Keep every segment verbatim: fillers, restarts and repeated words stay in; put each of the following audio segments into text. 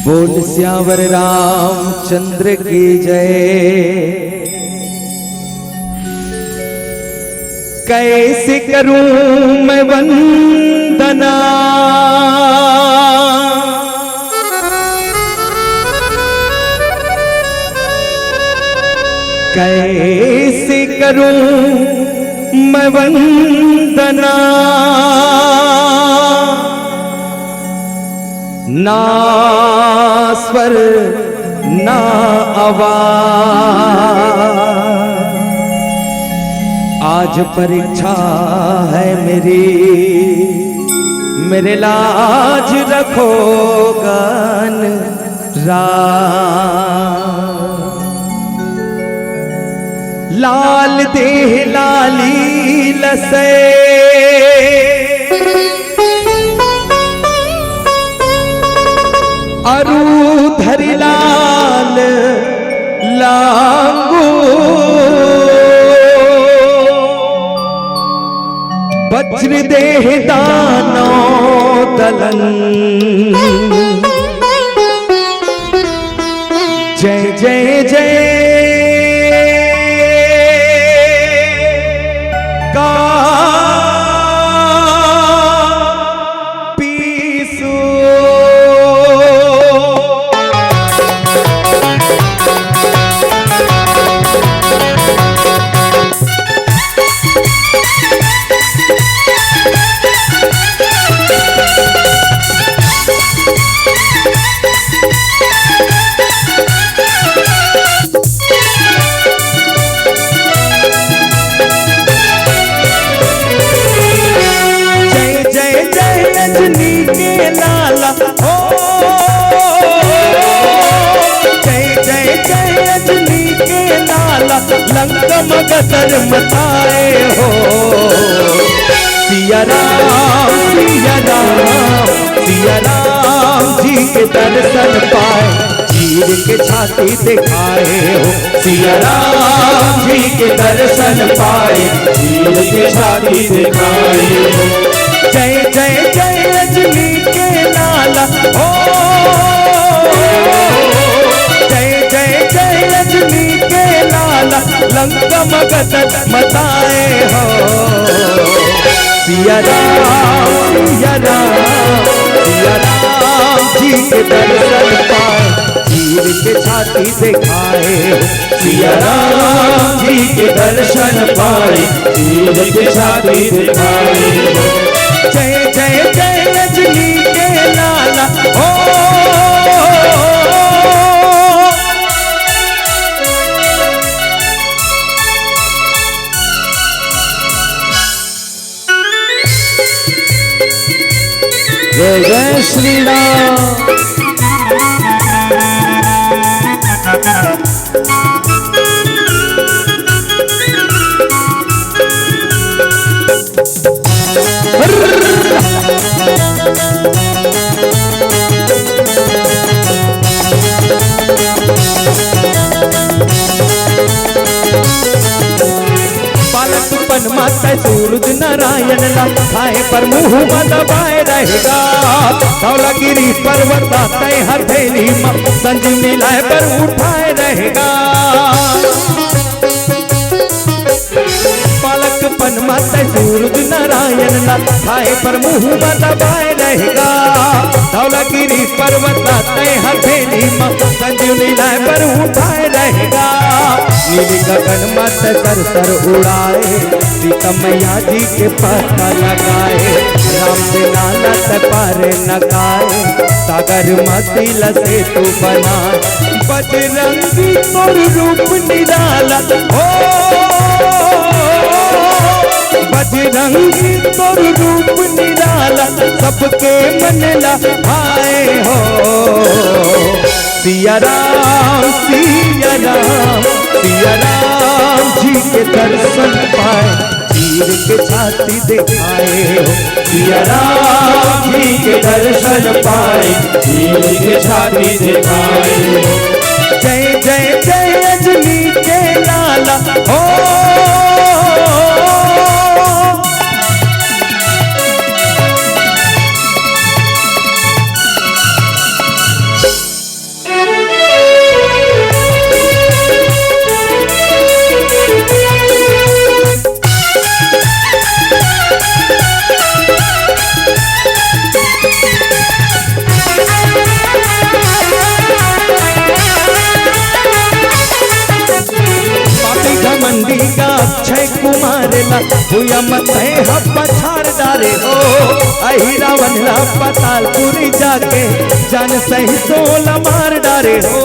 बोल सियावर रामचंद्र की जय। कैसे करूं मैं वंदना, कैसे करूं मैं वंदना, ना स्वर ना आवाज। आज परीक्षा है मेरी, मेरे लाज रखो गन राम। लाल देह लाली लसै, अरु धरि लाल लांगू। वज्र देह दानव दलन। जय जय जय का पीसू। जय जय जय रजनी के लाला, ओ, जय जय जय रजनी के लाला, लंका मगदर मचाए हो। सिया राम, सिया राम, सिया राम जी के दर्शन पाए, चीर के छाती दिखाए हो। सिया राम जी के दर्शन पाए, चीर के छाती दिखाए हो। जय जय जय रजनी के लाला, ओ, जय जय जय रजनी के लाला, लंका मगदर मचाए हो। सिया राम, सिया राम, सिया राम जी के दर्शन पाए, चीर के छाती दिखाए हो। सिया राम जी के दर्शन पाए, चीर के छाती दिखाए हो। जय जय जय रजनी के लाला, ओ, जय जय श्री राम। बालकपन म तै सूरज नारायण ला खाए बर मुंह म दबाए रहेगा। धौलागिरी पर्वत ला तै हथेली म संजीवनी लाए बर उठाए रहेगा। बालकपन म तै सूरज नारायण ला खाए बर मुंह म दबाए रहेगा। धौलागिरी पर्वत ला तै हथेली म संजीवनी लाए बर उठाए रहेगा। नीली गगन म तै सर सर उड़ाए, सीता मैया जी के पता लगाए। राम सेना ला तै पार लगाए, सागर म सिला सेतु बनाए। बजरंगी तोर रूप निराला, ओ, बजरंगी तोर रूप निराला, सबके मन ला भाए हो। सिया राम, सिया राम, सिया राम जी के दर्शन पाए, चीर के छाती दिखाए हो। सिया राम जी के दर्शन पाए, चीर के छाती दिखाए हो। जय जय जय रजनी के लाला, ओ। रे ला, भुइयां म तैं ह पछाड़ डारे हो। अहि रावण ला पतालपुरी जाके, जान सहित तोला मार डारे हो।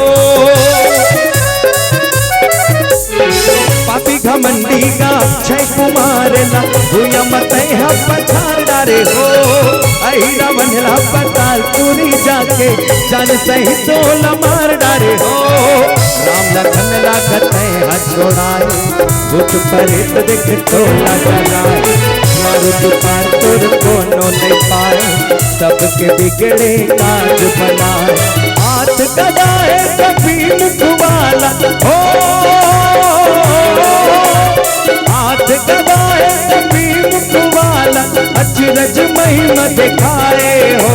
पापी घमंडी गा अक्षय कुमार ला, भुइयां म तैं ह पछाड़ डारे हो। अहि रावण ला पतालपुरी जाके, जान सहित तोला मार डारे हो। राम लखन ला ग तैं ह छोड़ाए, भूत परेत देख टोला डराए। मारुति पार तोर कोनो नइ पाए, सबके बिगड़े काज बनाए। हाथ गदा हे कपी मुख वाला हो, हाथ गदा हे कपी मुख वाला, अचरज महिमा दिखाए हो।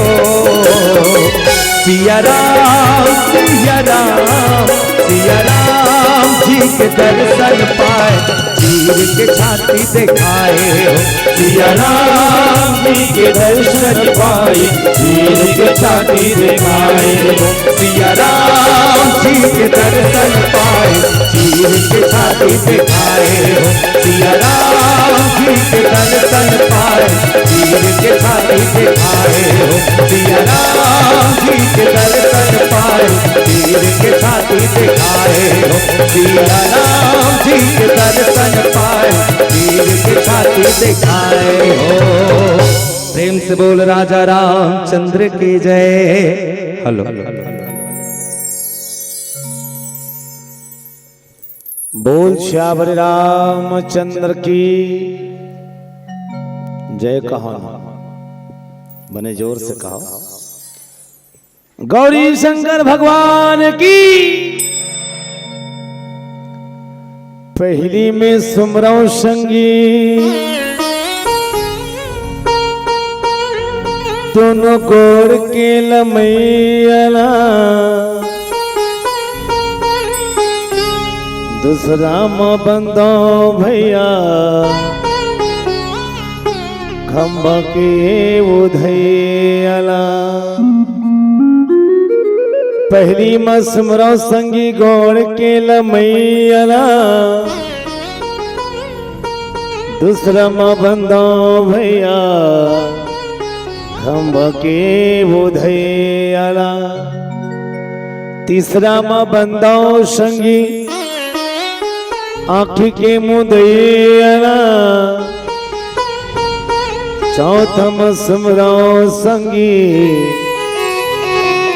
सिया राम, सिया राम, सिया राम जी के दर्शन पाए, चीर के छाती दिखाए हो। सिया राम जी के दर्शन पाए, चीर के छाती दिखाए हो। सिया राम जी के दर्शन पाए, चीर के छाती दिखाए हो। सिया राम जी के दर्शन पाए, चीर के छाती दिखाए हो। सिया राम जी के दर्शन पाए, चीर के छाती दिखाए हो। सिया राम जी के दर्शन पाए, चीर के छाती दिखाए हो। प्रेम से बोल राजा रामचंद्र की जय। हेलो। बोल सियावर रामचंद्र की जय कहो ना। बने जोर से कहो। गौरी शंकर भगवान की। पहिली में सुमरव संगी, दोनों गोड़ के लमैया ला। दूसरा म बंदव भैया, खंभा के उधैया ला। पहिली म सुमरव संगी गोड़ के लमैया ला। दूसरा म बंदव भैया, खंभा के उधैया ला। तीसरा म बंदव संगी, आँखी के मुदैया ला। चौथा म सुमरव संगी,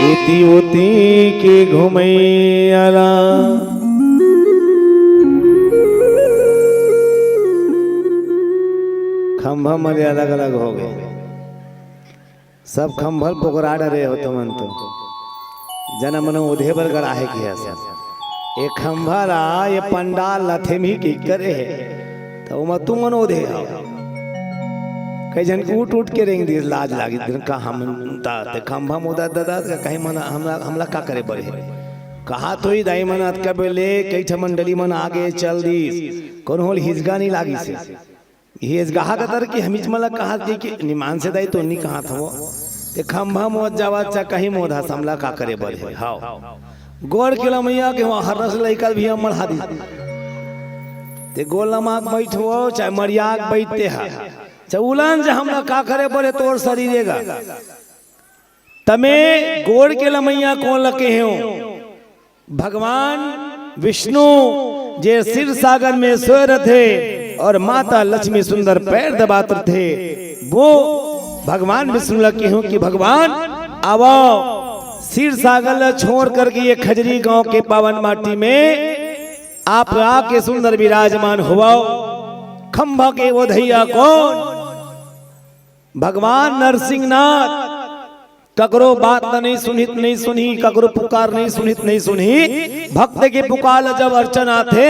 एती ओती के घुमैया ला। खंभा मन अलग-अलग हो गे। सब खंभा ल पोकरा डरे हो तुमन तो। जना मन ओधे बर गड़ाहे के हसन। ए खंभा ला, ए पंडाल ला थेमी के करे हे। त ओमा तुमन ओधे हव। कई झन के उठ उठ के रेंग दिस, लाज लागिस, दिन का हम ता, ते खंभा म ओधत ददा, कहीं मन हमला, हमला का करे बर हे। कहा तो ही दाई मन अतका बेले, कई ठा मंडली मन आगे चल दिस। कोनो ल हिजगा नइ लागिस हे। ये जगह कतर कि हमीच मला कहा कि, कि निमान से दाई तो नहीं कहा था वो। ते खंभा मोद जावा चा कहीं मोधा समला का करे बर हे। हाव। गोड़ के लमैया के वहाँ हर रस लइका भी हम मढ़ा दी। ते गोड़ लमाक बैठ हो, चाहे मरियाक बैठते हा। चाहे उलन जे हमला का करे बर हे तोर शरीर एगा। तमे गोड़ के लमैया कोन ल केहेंव? भगवान विष्णु जे क्षीर सागर में सोए रथे और माता लक्ष्मी सुंदर पैर दबात रथे, वो भगवान विष्णु ल केहेंव कि भगवान आवव, क्षीर सागर ल छोड़ करके ये खजरी गांव के पावन माटी में आप आके सुंदर विराजमान होवव। खंभा के ओधैया कोन? भगवान नरसिंहनाथ। ककरो बात ल नहीं सुनही त नहीं सुनही, ककरो पुकार नहीं सुनही त नहीं सुनही। भक्त के पुकार ल जब अड़चन आथे,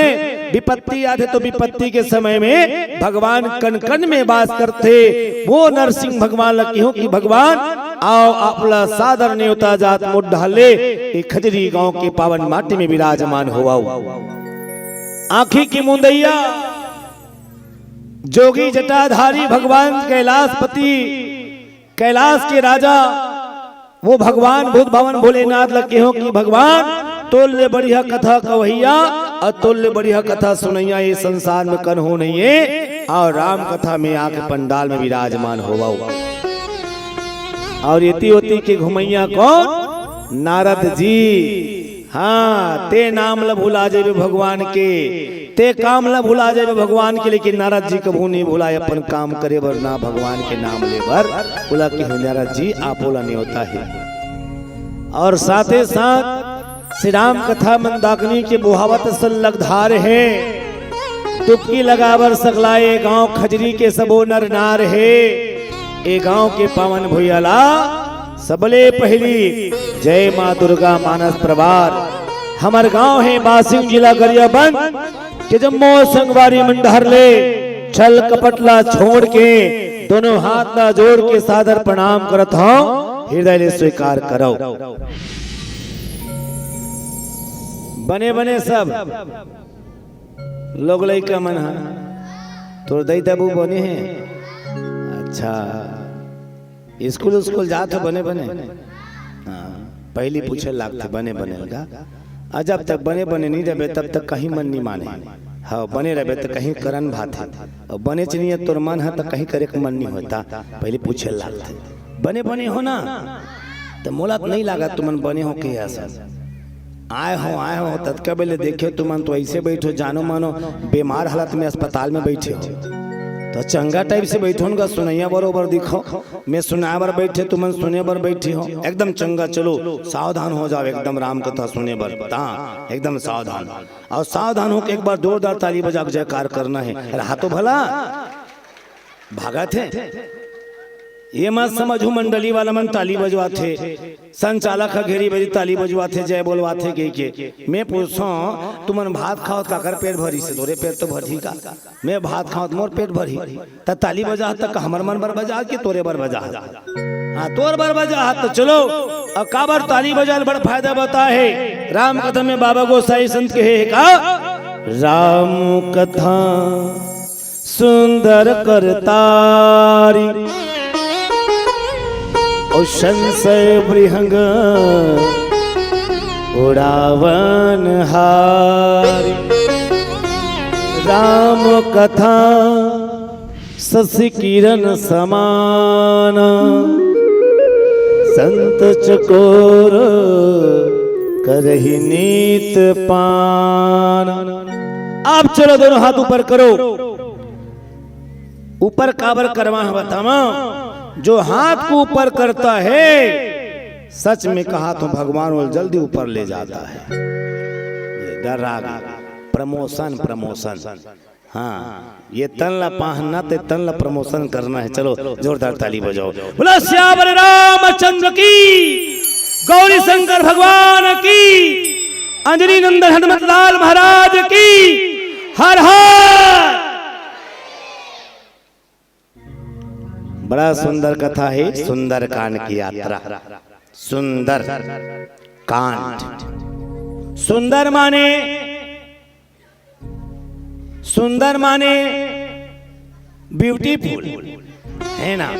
विपत्ति आथे, तो विपत्ति के समय में भगवान कन कन में वास करथे। वो नरसिंह भगवान ल केहेंव कि भगवान, आवव, आप ल सादर नेवता जात मोर डहर ले, ए खजरी गांव के पावन माटी में विराजमान होवव। आँखी के मुंदैया, जोगी जटाधारी भगवान कैलाशपति, कैलाश के राजा, वो भगवान भूत भवन भोलेनाथ ल केहेंव कि भगवान, तोर ले बढ़िया कथा कवैया और तोर ले बढ़िया कथा सुनैया ये संसार में कनहो नहीं हे। और राम कथा में आके पंडाल में विराजमान होवव। और एती ओती के घुमैया कौन? नारद जी। हाँ, ते नाम ल भुला जेबे भगवान के, ते काम ल भुला जेबे भगवान के, लेकिन नारद जी कभू नहीं भुलाए अपन काम करे बर ना, भगवान के नाम ले बर। बोला कि नारद जी, आप बोला नहीं होता है। और साथे साथ श्री राम कथा मंदाकिनी के बोहावत संलग धार हे। डुबकी लगाबर सकला ए गांव खजरी के सबो नर नार हे। ए गांव के पावन भुइयां ला सबले पहिली जय मां दुर्गा मानस परवार। हमर गांव हे बासिंग, जिला गरियाबंद के जम्मो संगवारी मन डहर ले छल कपट ला छोड़ के दोनों हाथ ला जोड़ के सादर प्रणाम करत हौं, हृदय ले स्वीकार करव। बने बने सब लोग लइका मन ह। तोर दई दबू बने हे? अच्छा, स्कूल उस्कूल जात हो बने बने? हाँ, पहिली पूछे लागथे बने बने लगा। आ जब तक बने बने नहीं रहबे तब तक कहीं मन नहीं माने। हाँ, बने रहबे त कहीं करन भाथे। और बने च नहीं है तोर मन ह त कहीं करे के मन नहीं होता। पहिली पूछे लागथे बने बने हो ना? त मोला त नहीं लागत तुमन बने हो के असन। आए हो, आए हो, ततका बेले देखे तुमन तो ऐसे बैठो, जानो मानो बीमार हालत में अस्पताल में बैठे हो। तो चंगा टाइप से बैठो न गा, सुनैया बरोबर दिखो। मैं सुनाए बर बैठे, तुमन सुने बर बैठे हो। एकदम चंगा, चलो सावधान हो जाओ, एकदम राम कथा सुने बर। हाँ, एकदम सावधान। और सावधान होके एक बार जोरदार ताली बजा के जयकार करना है। रहा तो भला, भागत हे। ये मत समझू मंडली वाला मन ताली बजवाथे, संचालक ह घेरी बेरी ताली बजवाथे, जय बोलवाथे कहिके। मैं पूछथौं, तुमन भात खावत काकर पेट भरी से? तोरे पेट तो भरही का? मैं भात खावत मोर पेट भरही, त ताली बजाहत त हमर मन बर बजाहत कि तोरे बर बजाहत? हाँ, तोर बर बजाहत। त चलो, अब काबर ताली बजाल बड़ फायदा बता हे। राम कथा में बाबा गोसाई संत कहे हे का? राम कथा सुंदर करतारी, ओ संशय विहंग उड़ावन हारी। राम कथा शशि किरण समान, संत चकोर करहि नीत पान। आप चलो, दोनों हाथ ऊपर करो। ऊपर काबर करवा है बतावा, जो हाथ को ऊपर करता है, सच में कहा तो भगवान वो जल्दी ऊपर ले जाता है। ये डर आ गया। Promotion, promotion. हाँ, ये तन ला पाहना ते तन ला प्रमोशन करना है। चलो जोरदार ताली बजाओ। बोला सियावर रामचंद्र की, गौरी शंकर भगवान की, अंजनी नंदन हनुमत लाल महाराज की। हर हर। बड़ा सुंदर कथा है, सुंदर कांड की यात्रा। सुंदर कांड। सुंदर माने, सुंदर माने ब्यूटीफुल, है ना?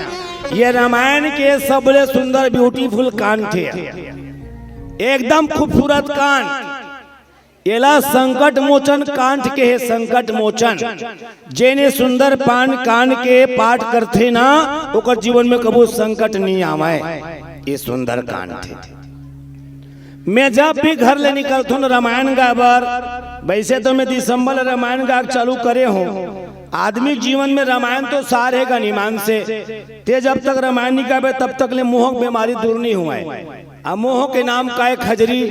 ये रामायण के सबले सुंदर ब्यूटीफुल कांड हे, एकदम खूबसूरत कांड। एला संकट मोचन कांड कहे, संकट मोचन। जेने सुंदर पान कांड के पाठ करथे ना, ओकर जीवन में कभू संकट नहीं आवे। ये सुंदर कांड हे। मैं जब भी घर ले निकलथों ना रामायण गाय बर, वैसे तो मैं दिसंबर ले रामायण गाय चालू करे हों। आदमी जीवन में रामायण तो सार हे गा निमान से। ते जब तक रामायण नहीं गाबे तब तक ले मोह के बीमारी दूर नहीं हुए। अब मोह के नाम काय खजरी।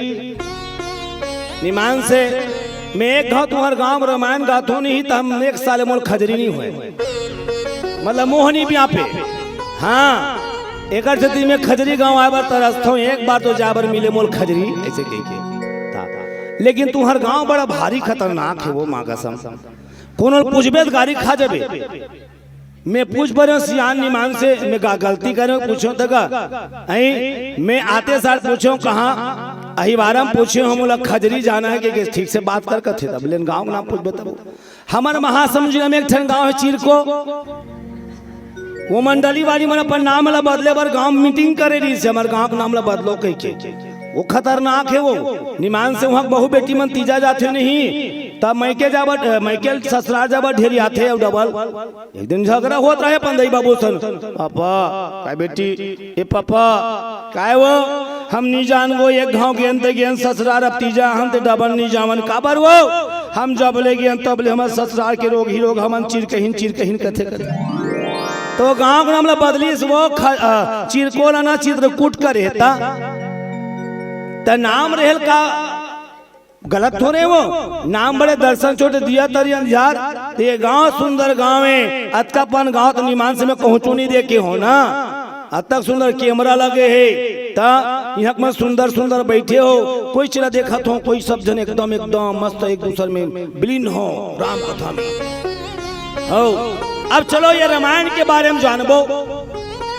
निमान से मैं एक घाव तुम्हार गांव रामायण गाथों नहीं त हम एक साल मोर खजरी नहीं हुए, मतलब मोह नहीं ब्यापे। हाँ, एकर सेती मैं खजरी गांव आए बर तरसथों, एक बार तो जाए बर मिले मोर खजरी, ऐसे कह के। लेकिन तुम्हार गांव बड़ा भारी खतरनाक हे वो माँ कसम। कोनो ल पूछबे त गारी खा जाबे। मैं पूछ परेंव सियान निमान से, मैं का गलती करेंव पूछेंव त का? अई, मैं आते सार पूछेंव कहाँ अहिवारा म पूछेंव, मोला खजरी जाना हे कि, कि ठीक से बात कर कथे, तब लेन गाँव के नाम पूछबे तब। हमर महासमुंद जिला में एक ठन गाँव हे चिरको, वो मंडली वाली मन अपन नाम ला बदले बर गाँव मीटिंग करे रहिस हे, हमर गाँव के नाम ला बदलो कहिके। वो खतरनाक हे वो। निमान से उहाँ के बहू बेटी मन तीजा जाथे नहीं, तब मइके जाबत, मइके ससुरार जाबत ढेरियाथे अउ डबल। एक दिन झगरा होत रहे अपन दई बाबू सन, "पापा, काय बेटी, ए पापा, काय वो? हम नी जान वो, एक घांव गेन ते गेन ससुरार, अब तीजा हन ते डबल नी जावन, काबर वो? हम जब ले गेन तब ले हमर ससुरार के रोग ही रोग, हमन चिरकहिन चिरकहिन कथे कथे।" तो गांव के नाम ला बदलिस वो, ख-, अ, चिरकोला ना चित्रकूट करे हे ता। त नाम रहेल का गलत थोरे वो, नाम बड़े दर्शन छोटे दिया तरी अंधियार। त ये गांव सुंदर गांव हे, अतका पन गांव त निमान से मैं पहुंचू नहीं देखे हो ना। अतक सुंदर कैमरा लगे हे, त इहां के मन सुंदर सुंदर बैठे हो, कोई चला देखत हो, कोई सब झन एकदम एकदम मस्त एक दूसर में विलीन हो राम कथा में। हो, अब चलो ये रामायण के बारे में जानबो।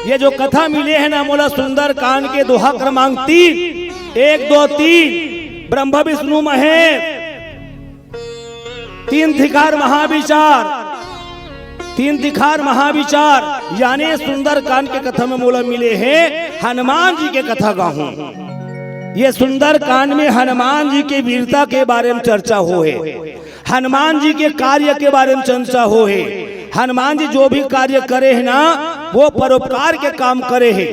ये जो कथा मिले हे ना मोला सुंदर कांड के दोहा क्रमांक तीन, एक, दो, तीन, ब्रह्मा विष्णु महेश, तीन धिकार महाविचार, तीन धिकार महाविचार, यानी सुंदर कांड के कथा में मोला मिले हे हनुमान जी के कथा गाहूं। ये सुंदर कांड में हनुमान जी के वीरता के बारे में चर्चा हो हे। हनुमान जी के कार्य के बारे में चर्चा हो हे। हनुमान जी जो भी कार्य करे हे ना, वो परोपकार के काम करे हे,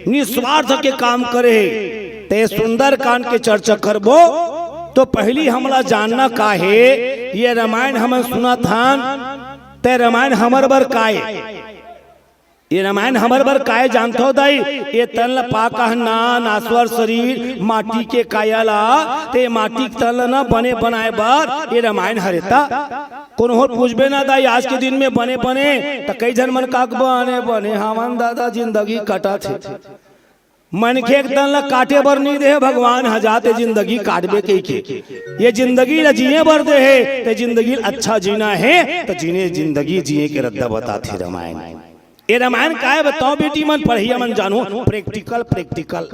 निस्वार्थ के काम करे हे। ते सुंदर कांड के चर्चा करबो, तो पहली हमला जानना का हे, ये रामायण हमन सुनत हन, ते रामायण हमर बर काय? ये रामायण हमर बर काय जानथो दाई? ये तन ल पाका हन ना, नासवर शरीर, माटी के काया ला, ते माटी के तन ल ना बने बनाए बर ये रामायण हरे ता। कोनो होर पूछबे ना दाई, आज के दिन में बने बने, त कई झन मन का बने बने, हमन दादा जिंदगी कटत हे। मनखे के तन ल काटे बर नहीं दे हे भगवान ह, जाते जिंदगी काटबे कहिके। ये जिंदगी ल जिए बर दे हे, ते जिंदगी ल अच्छा जीना हे, त जिने जिंदगी जिए के रद्दा बताथे रामायण। ए रामायण काय बताओ बेटी मन, पढ़िया मन जानो, practical, practical,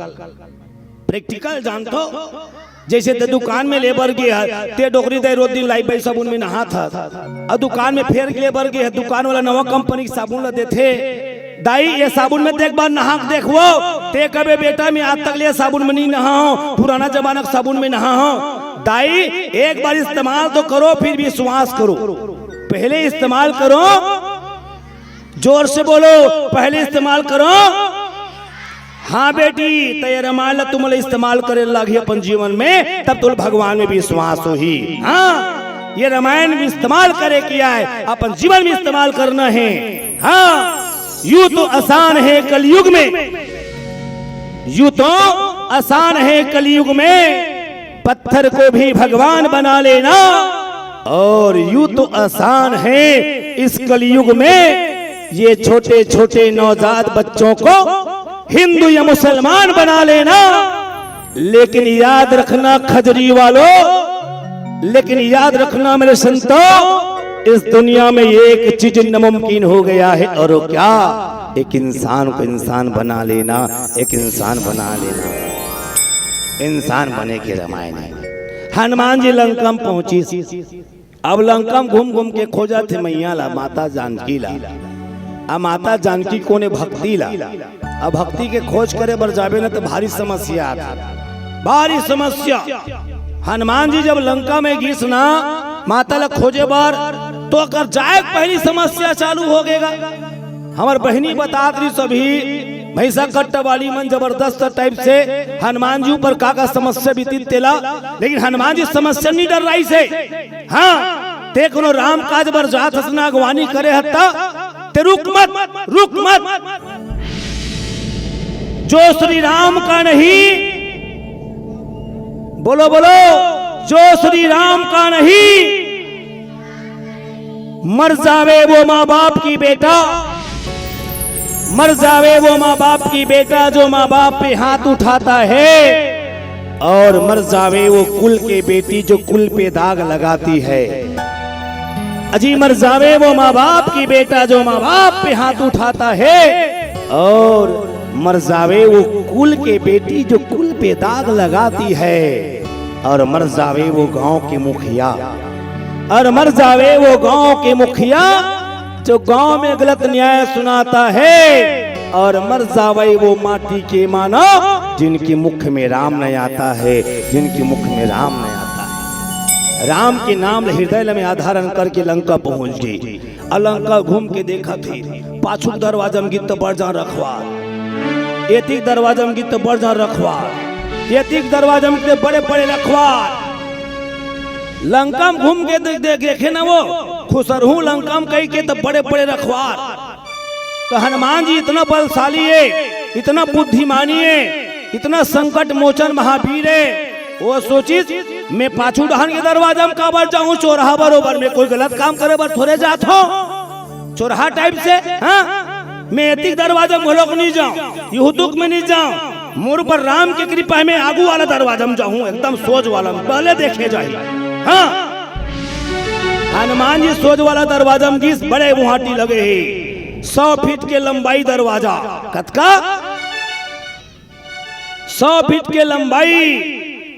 practical जानथो। जैसे ते दुकान में ले बर गे ह, ते डोकरी दाई रोज दिन लाइफबॉय साबुन में नहात ह, अउ दुकान में फेर ले बर गे ह, दुकान वाला नवा कंपनी के साबुन ला देथे, "दाई, ये साबुन में ते एक बार नहा के देखवो।" ते कबे, "बेटा, मैं आज तक ले साबुन में नहीं नहा हूं, पुराना जमाना के साबुन में नहा हूं।" दाई, एक बार इस्तेमाल तो करो, फिर विश्वास करो। पहले इस्तेमाल करो, जोर से बोलो, पहले इस्तेमाल करो। हां बेटी, त ये रामायण ला तुमन ला इस्तेमाल करे लागही अपन जीवन में, तब तुमन भगवान में विश्वास होही। हां, ये रामायण में इस्तेमाल करे के आय, अपन जीवन में इस्तेमाल करना हे। हां, यूं तो आसान हे कलयुग में, यूं तो आसान हे कलयुग में पत्थर को भी भगवान बना लेना, और यूं तो आसान है इस कलयुग में ये छोटे छोटे नवजात बच्चों को हिंदू या मुसलमान बना लेना। लेकिन याद रखना खजरी वालों, लेकिन याद रखना मेरे संतों, इस दुनिया में एक चीज नामुमकिन हो गया है, और वो क्या? एक इंसान को इंसान बना लेना, एक इंसान बना लेना। इंसान बने के रामायण हे। हनुमान जी लंका में पहुंचिस। अब लंका में घूम घूम के खोजत हे मैया ला, माता जानकी ला। अब माता जानकी कोने? भक्ति ला। अब भक्ति के खोज करे बर जाबे ना, त भारी समस्या आथे, भारी समस्या। हनुमान जी जब लंका में गिस ना माता ला खोजे बर, तो अगर जाए के पहली समस्या चालू हो गेगा। हमर बहिनी बतात रही सभी, भैंसा कट्टा वाली मन जबरदस्त टाइप से हनुमान जी ऊपर का का समस्या बीतिस तेला, लेकिन हनुमान जी समस्या नहीं डर्राइस हे। हां, ते कोनो राम काज बर जात हस ना, अगवानी करे हस त, ते रुक मत, रुक मत। जो श्री राम का नहीं, बोलो बोलो, जो श्री राम का नहीं, मर जावे वो माँ बाप की बेटा, मर जावे वो माँ बाप की बेटा जो माँ बाप पे हाथ उठाता है, और मर जावे वो कुल के बेटी जो कुल पे दाग लगाती है। अजी मर जावे वो माँ बाप की बेटा जो माँ बाप पे हाथ उठाता है, और मर जावे वो कुल के बेटी जो कुल पे दाग लगाती है, और मर जावे वो गांव के मुखिया, और मर जावे वो गांव के मुखिया जो गांव में गलत न्याय सुनाता है, और मर जावे वो माटी के मानव जिनके मुख में राम नहीं आता है, जिनके मुख में राम नहीं आता है। राम के नाम ल हृदय ल में आधारण करके लंका पहुंच गे। अउ लंका घूम के देखत हे, पाछू के दरवाजा म गिस त बड़ जान रखवार, एती के दरवाजा म गिस त बड़ जान रखवार, एती के दरवाजा म गिस त बड़े बड़े रखवार। लंका म घूम के दे-, दे-, देखे न वो, खुसरहूं लंका म कहिके त बड़े बड़े रखवार। त हनुमान जी इतना बलशाली हे, इतना बुद्धिमानी हे, इतना संकट मोचन महावीर हे, वो सोचिस, मैं पाछू डहन के दरवाजा म काबर जाहूं? चोरहा बरोबर, मैं कोई गलत काम करे बर थोरे जात हों। चोरहा टाइप से, हां? मैं एती के दरवाजा म घलोक नइ जांव, इहू तक में नइ जांव। मोर ऊपर राम के कृपा हे, मैं आगू वाला दरवाजा म जाहूं, एकदम सोज वाला म, पहले देखे जाही। हां, हनुमान जी सोज वाला दरवाजा म गिस, बड़े मुहाटी लगे हे, सौ फीट के लंबाई दरवाजा। कतका? सौ फीट के लंबाई,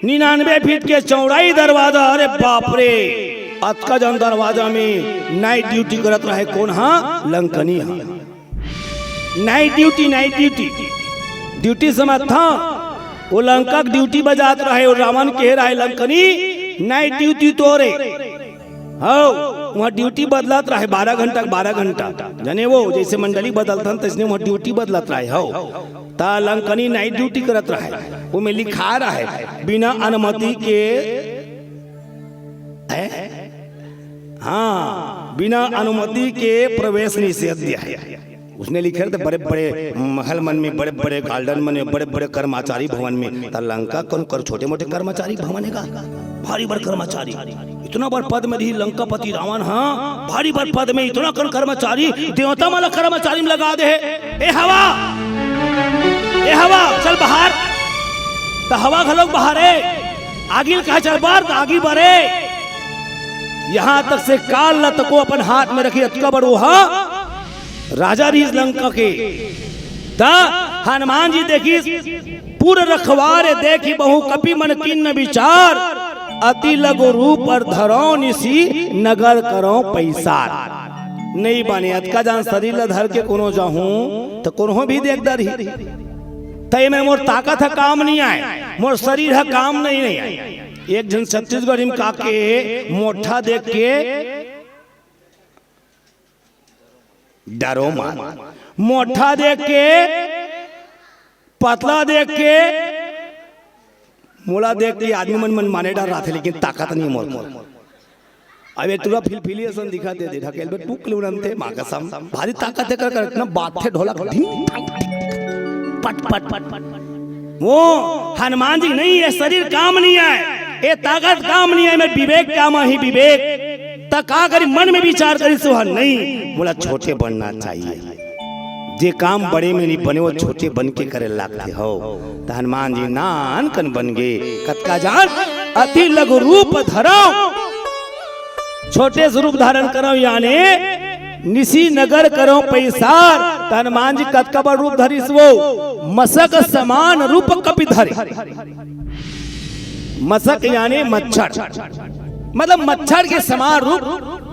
निन्यानवे फीट के चौड़ाई दरवाजा। अरे बाप रे, अतका जन दरवाजा में नाइट ड्यूटी करत रहे। कोन हा? लंकनी हा। Night duty, night duty, duty समझ था। वो लंका के ड्यूटी बजात रहे, वो रावण कहे रहे, "लंकनी, नाइट ड्यूटी तोरे।" हव, उहां ड्यूटी बदलत रहे, बारह घंटा के बारह घंटा। जाने वो, जइसे मंडली बदलथन, तइसने उहां ड्यूटी बदलत रहे। हव, त लंकनी नाइट ड्यूटी करत रहे, ओमे लिखा रहे, "बिना अनुमति के," हैं? हां, "बिना अनुमति के प्रवेश निषेध" हे। उसने लिखे रहिथे, बड़े-बड़े महल मन में, बड़े-बड़े गार्डन मन में, बड़े-बड़े कर्मचारी भवन में, त लंका कौन कर, छोटे-मोटे कर्मचारी भवन हे का? भारी बड़ कर्मचारी, इतना बड़ पद में रहिस लंकापति रावण, हां, भारी बड़ पद में इतना कन कर्मचारी, देवता मन ला कर्मचारी में लगा दे हे। ए हवा, ए हवा, चल बाहर। त हवा घलोक बाहर हे, आगी ल कहे चल बर, त आगी बरे। यहां तक से काल ल तको अपन हाथ में रखिस, अतका बड़ वो हा राजा रहिस लंका के। त हनुमान जी देखिस, "पुर रखवारे देखि बहु कपि मन कीन्ह बिचार, अति लघु रूप अर धरौं निसि नगर करौं पैसार।" नइ बने, अतका जान शरीर ल धर के कोनो जाहूं त कोनो भी देख डरही। त एमे मोर ताकत ह काम नइ आय, मोर शरीर ह काम नइ, नइ आय। एक झन छत्तीसगढ़ी म काके मोठा देख के डरो मत। मोठा देख के, पतला देख के, मोला देख के आदमी मन, मन माने डर रहिथे, लेकिन ताकत नइ हे मोर। अब ये टूरा फिलफिली असन दिखत हे, ढकेल बे टूक ले उड़नथे, माँ कसम। भारी ताकत हे, कर, कर, इतना बात हे ढोलक, ढिंग, ढंग, पट, पट, पट, पट। वो हनुमान जी नहीं, ये शरीर काम नइ आय, ये ताकत काम नइ आय, मैं विवेक काम आही, विवेक। त का करी, मन में विचार करिस, "नहीं, मोला छोटे बनना चाहिए, जे काम बड़े में नइ बने, वो छोटे बन के करे लागथे।" हव, त हनुमान जी नान कन बन गे। कतका जान, "अति लघु रूप धरौं, छोटे से रूप धारण करौं, याने निसि नगर करौं पैसार।" त हनुमान जी कतका बड़ रूप धरिस वो, "मसक समान रूप कपि धरे।" मसक याने मच्छर, मतलब मच्छर के समान रूप।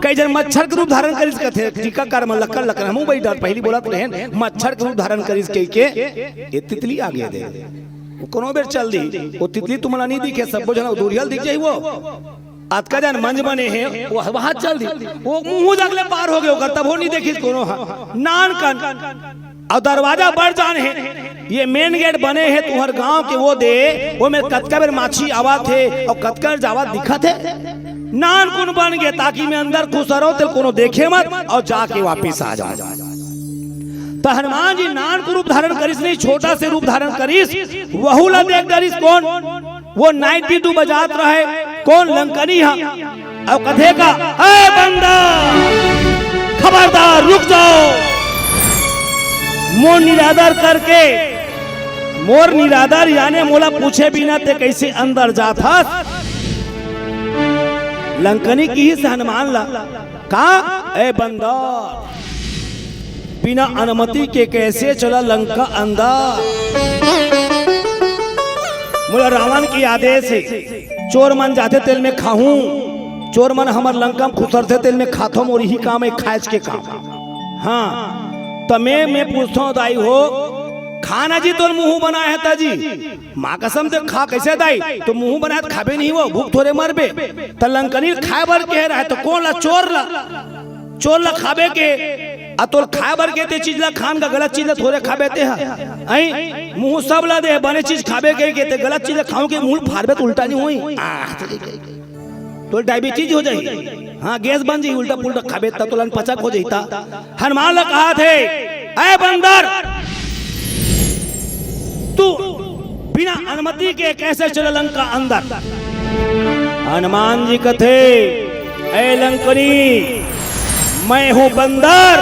कई झन मच्छर के रूप धारण करिस कथे, टीकाकार म लक्कड़ लक्कड़, हमू बइठा पहिली बोलत रहेन, मच्छर के रूप धारण करिस कहिके, ये तितली आगे दे। वो कोनो बेर चल दी, वो तितली तुमला नइ दिखे, सब्बो झन दूरिहा ल दिख जाही वो। अतका जन मंच बने हे, वो वहां चल दी, वो मुंह जगले पार हो गे, ओकर तभो नइ देखिस कोनो ह। नान कन अउ दरवाजा बड़ जान हे, ये मेन गेट बने हे तुंहर गांव के, वो दे, वो में कतका बेर माछी आवत हे अउ कतका बेर जावत दिखत हे। नान कुन बन गे, ताकि मैं अंदर घुसरौं, तेला कोनो देखे मत अउ जाके वापिस आ जावं। त हनुमान जी नान कुन रूप धारण करिस नहीं, छोटा से रूप धारण करिस, वहू ला देख डरिस कोन? वो नाइट ड्यूटी बजात रहे, कोन? लंकनी हा। अउ कथे का, "ए बंदर, खबरदार, रुक जाओ। मोर निरादर करके, मोर निरादर याने मोला पूछे बिना ते कइसे अंदर जात हस?" लंकनी किहिस हनुमान ला, "का, ए बंदर, बिना अनुमति के कइसे चला लंका अंदर? मोला रावण के आदेश हे, चोर मन जाथे तेला मैं खाहूं, चोर मन हमर लंका म खुसरथे तेला मैं खाथों, मोर इही काम हे खाएच के काम। हां, त मैं, मैं पूछथों दाई हो, खाना जी तोर मुंह बनाए हे ता जी। माँ कसम ते खा कैसे दाई? तो मुंह बनाए त खाबे नहीं वो, भूख थोरे मरबे। त लंकनी ल खाए बर के रहे, त कोन ला? चोर ला। चोर ला खाबे के, आ तोर खाए बर के ते चीज ला खान का, गलत चीज ला थोरे खाबे ते हा। आई, मुंह सब ला दे, बने चीज खाबे के, के ते गलत चीज ला खाऊं के मुंह फाड़बे त उल्टा नहीं होई। आ, तोर डायबिटीज हो जाई। हाँ, गैस बन जाई, उल्टा पुल्टा खाबे त तोला अनपचक हो जाई ता। हनुमान ला कहा थे, "ए बंदर, तू बिना अनुमति के कैसे चला लंका अंदर?" हनुमान जी कथे, "ए लंकनी, मैं हूं बंदर,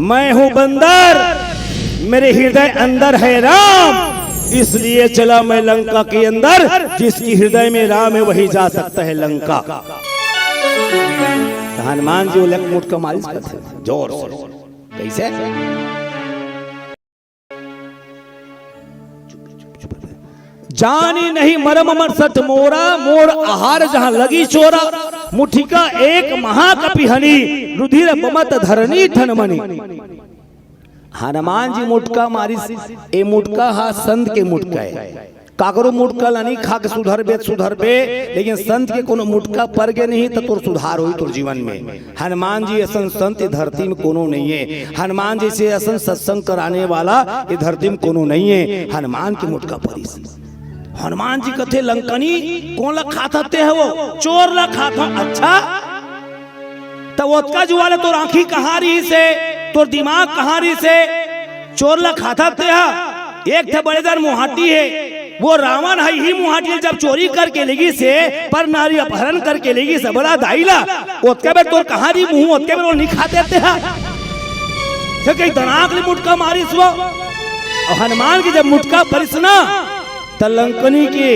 मैं हूं बंदर, मेरे हृदय अंदर है राम, इसलिए चला मैं लंका के अंदर, जिसकी हृदय में राम है वही जा सकता है लंका।" त हनुमान जी वो लंक मुटका मारिस कथे जोर से। कैसे? "जानी नहीं मरम मरसठ मोरा, मोर आहार जहां लगी चोरा, मुठिका एक महाकपि हनी, रुधिर बमत धरनी ठनमनी।" हनुमान जी मुटका मारिस, ए मुटका हा संत के मुटका है। काकरो मुटका ला नहीं खा के सुधरबे, सुधरबे, लेकिन संत के कोनो मुटका पर गे नहीं त तोर सुधार होई तोर जीवन में। हनुमान जी असन संत ए धरती में कोनो नहीं है। हनुमान जी से असन सत्संग कराने वाला ए धरती में कोनो नहीं है। हनुमान के मुटका परिस। हनुमान जी कथे, "लंकनी, कोन ला खात हते है वो?" "चोर ला खात हूं।" "अच्छा, त ओतका जुआ ले तोर आंखी कहां रहिस हे, तोर दिमाग कहां रहिस हे? चोर ला खात हते हा।" एक ठे बड़े दर मुहाटी है, वो रावण है ही मुहाटी, जब चोरी करके लेगिस हे, पर नारी अपहरण करके लेगिस हे, बड़ा दाई ला, ओतके बेर तोर कहां रही मुंह, ओतके बेर वो नहीं खाते थे हा। से कहीं दनाक ले मुटका मारिस वो। और हनुमान के जब मुटका परिस ना, त लंकनी के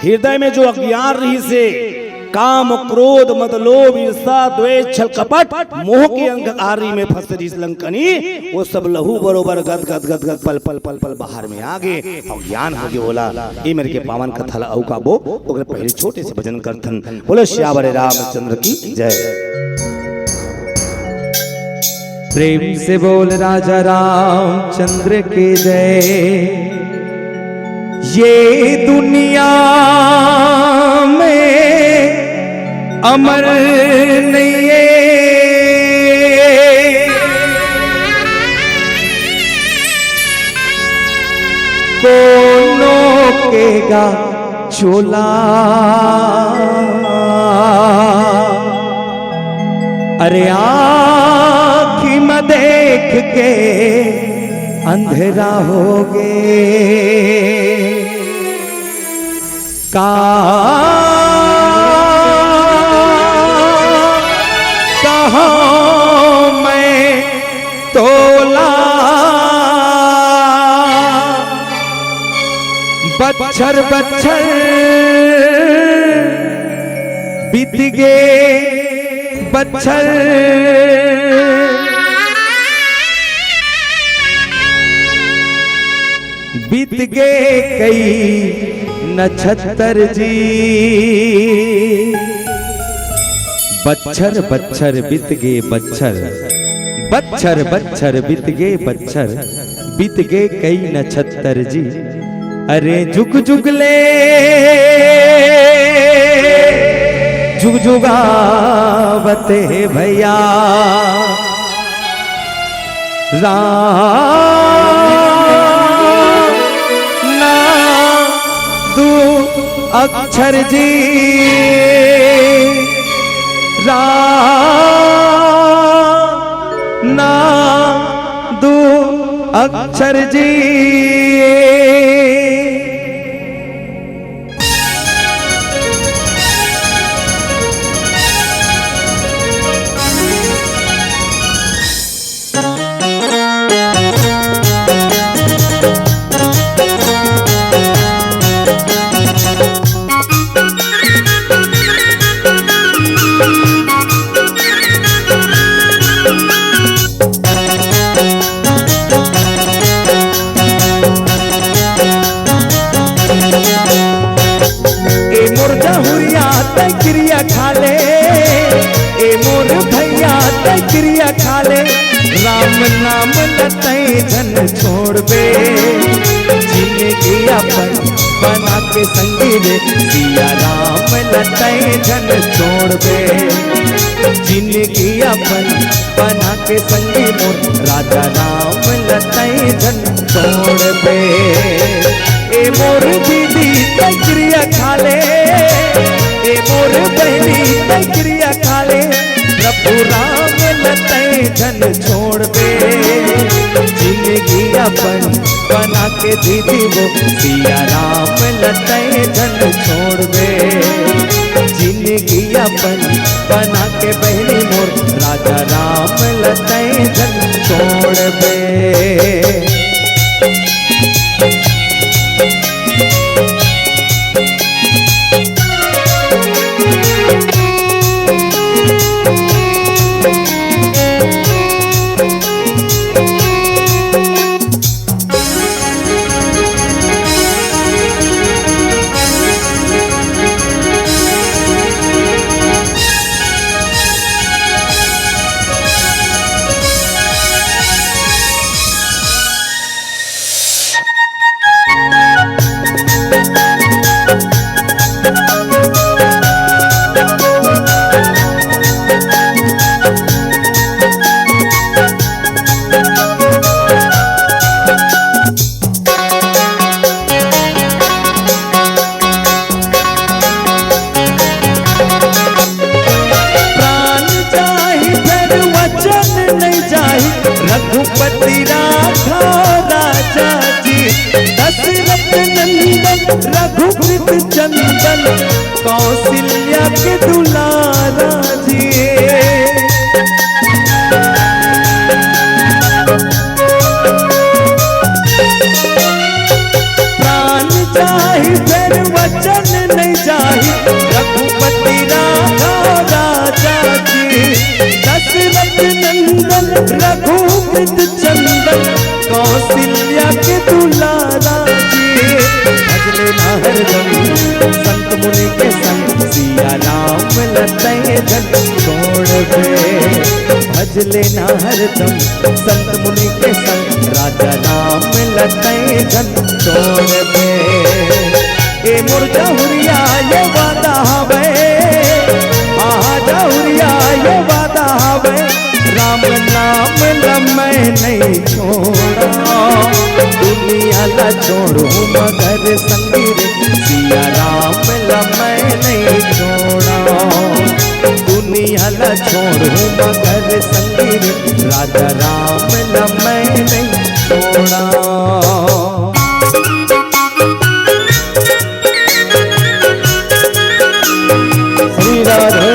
हृदय में जो अज्ञान रहिस हे, काम, क्रोध, मद, लोभ, ईर्ष्या, द्वेष, छल, कपट, मोह के अंधकार में फंसे रहिस लंकनी, वो सब लहू बरोबर गद गद गद गद पल पल पल पल बाहर में आ गे, अउ ज्ञान हो गे ओला। ए मेर के पावन कथा ला अउ गाबो, ओकर पहले छोटे से भजन करथन। बोलो सियावर रामचंद्र की जय। प्रेम से बोल राजा रामचंद्र की जय। ये दुनिया में अमर नहीं है, कोनो के गा चोला। अरे आँखी म देख के अंधेरा हो गे। का कहा मैं तोला। बच्छर बच्छर बीत गे, बच्छर बीत गे कई नछत्तर जी। बच्छर बच्छर बीत गे बच्छर, बच्छर बच्छर बीत गे बच्छर, बीत गे कई नछत्तर जी। अरे जुग जुग ले जुग जुगावत हे भैया। राम ना दू अक्षर जी, राम ना दू अक्षर जी। राम ल तैं झन छोड़बे, जिनगी अपन बना के संगी रे, सिया राम ल तैं झन छोड़बे, जिनगी अपन बना के संगी मोर, राजा राम ल तैं झन छोड़बे। ए मोर दीदी तैं किरिया खा ले, ए मोर बहिनी तैं किरिया खा ले, प्रभु राम ल तैं झन छोड़बे, जिनगी अपन बना के दीदी वो, सिया राम ल तैं झन छोड़बे, जिनगी अपन बना के बहिनी मोर, राजा राम ल तैं झन छोड़बे। प्राण जाही फेर वचन नहीं जाही, रघुपति राघव राजा जी। दशरथ नंदन रघुकृत चंदन, कौशल्या के दुलारा जी। प्राण जाही फेर वचन नहीं जाही, रघुपति राघव राजा जी। दशरथ नंदन रघुकृत चंदन, कौशल्या के दुलारा जी। भजले ना हरदम संत मुनि के संग, सिया राम ल तैं झन छोड़बे। भजले ना हरदम संत मुनि के संग, राजा राम ल तैं झन छोड़बे। ए मोर जहुरिया ये वादा हवे, आहा जहुरिया ये वादा हवे, राम नाम ल मैं नहीं छोड़ा। दुनिया ला छोड़ू मगर संगी रे, सिया राम ल मैं नहीं छोड़ा। दुनिया ला छोड़ू मगर संगी रे, राजा राम ल मैं नहीं छोड़ा। श्री राधे।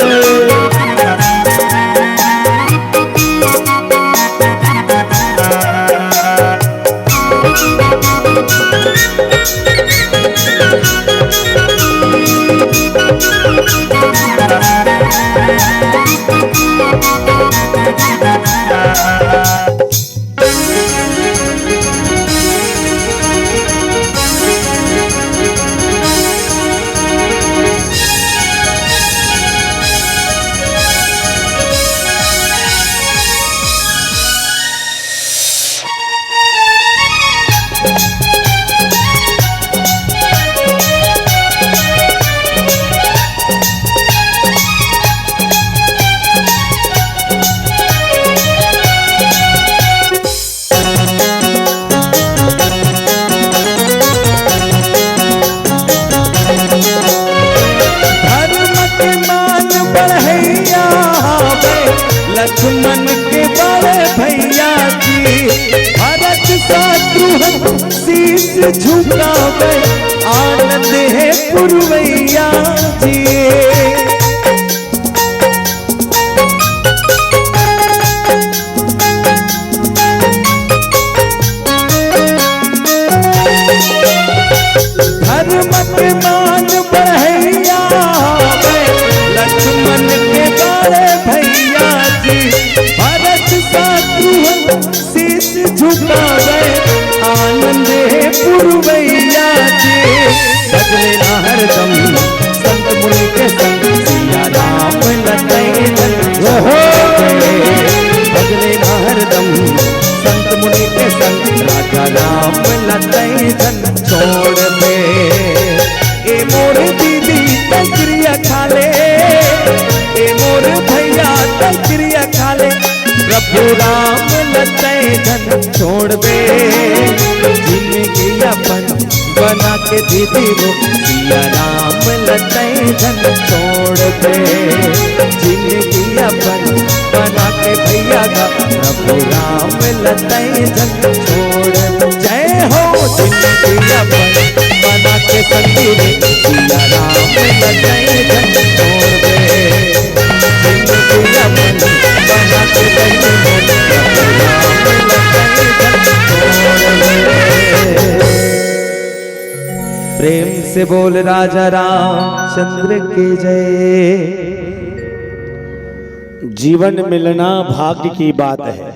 धर्म के मान बढ़ैया हवे, लक्ष्मण के बड़े भैया जी। भरत शत्रुघ्न शीश झुकावे, आनंद है पुरवैया जी। धर्म के मान बढ़ैया हवे, लक्ष्मण के बड़े भैया जी। भरत शत्रुघ्न शीश झुकावे, आनंद है पुरवैया जी। भजले ना हरदम संत मुनि के संग, सिया राम ल तैं झन ओहो। छोड़बे। भजले ना हरदम संत राम ल तैं झन छोड़बे, जिनगी अपन बना के दीदी वो, सिया राम ल तैं झन छोड़बे, जिनगी अपन बना के भैया गा, प्रभु राम ल तैं झन छोड़बे। जय हो। जिनगी अपन बना के संगी रे, सिया राम ल तैं झन छोड़बे। प्रेम से बोल राजा रामचंद्र की जय। जीवन मिलना भाग्य की बात है।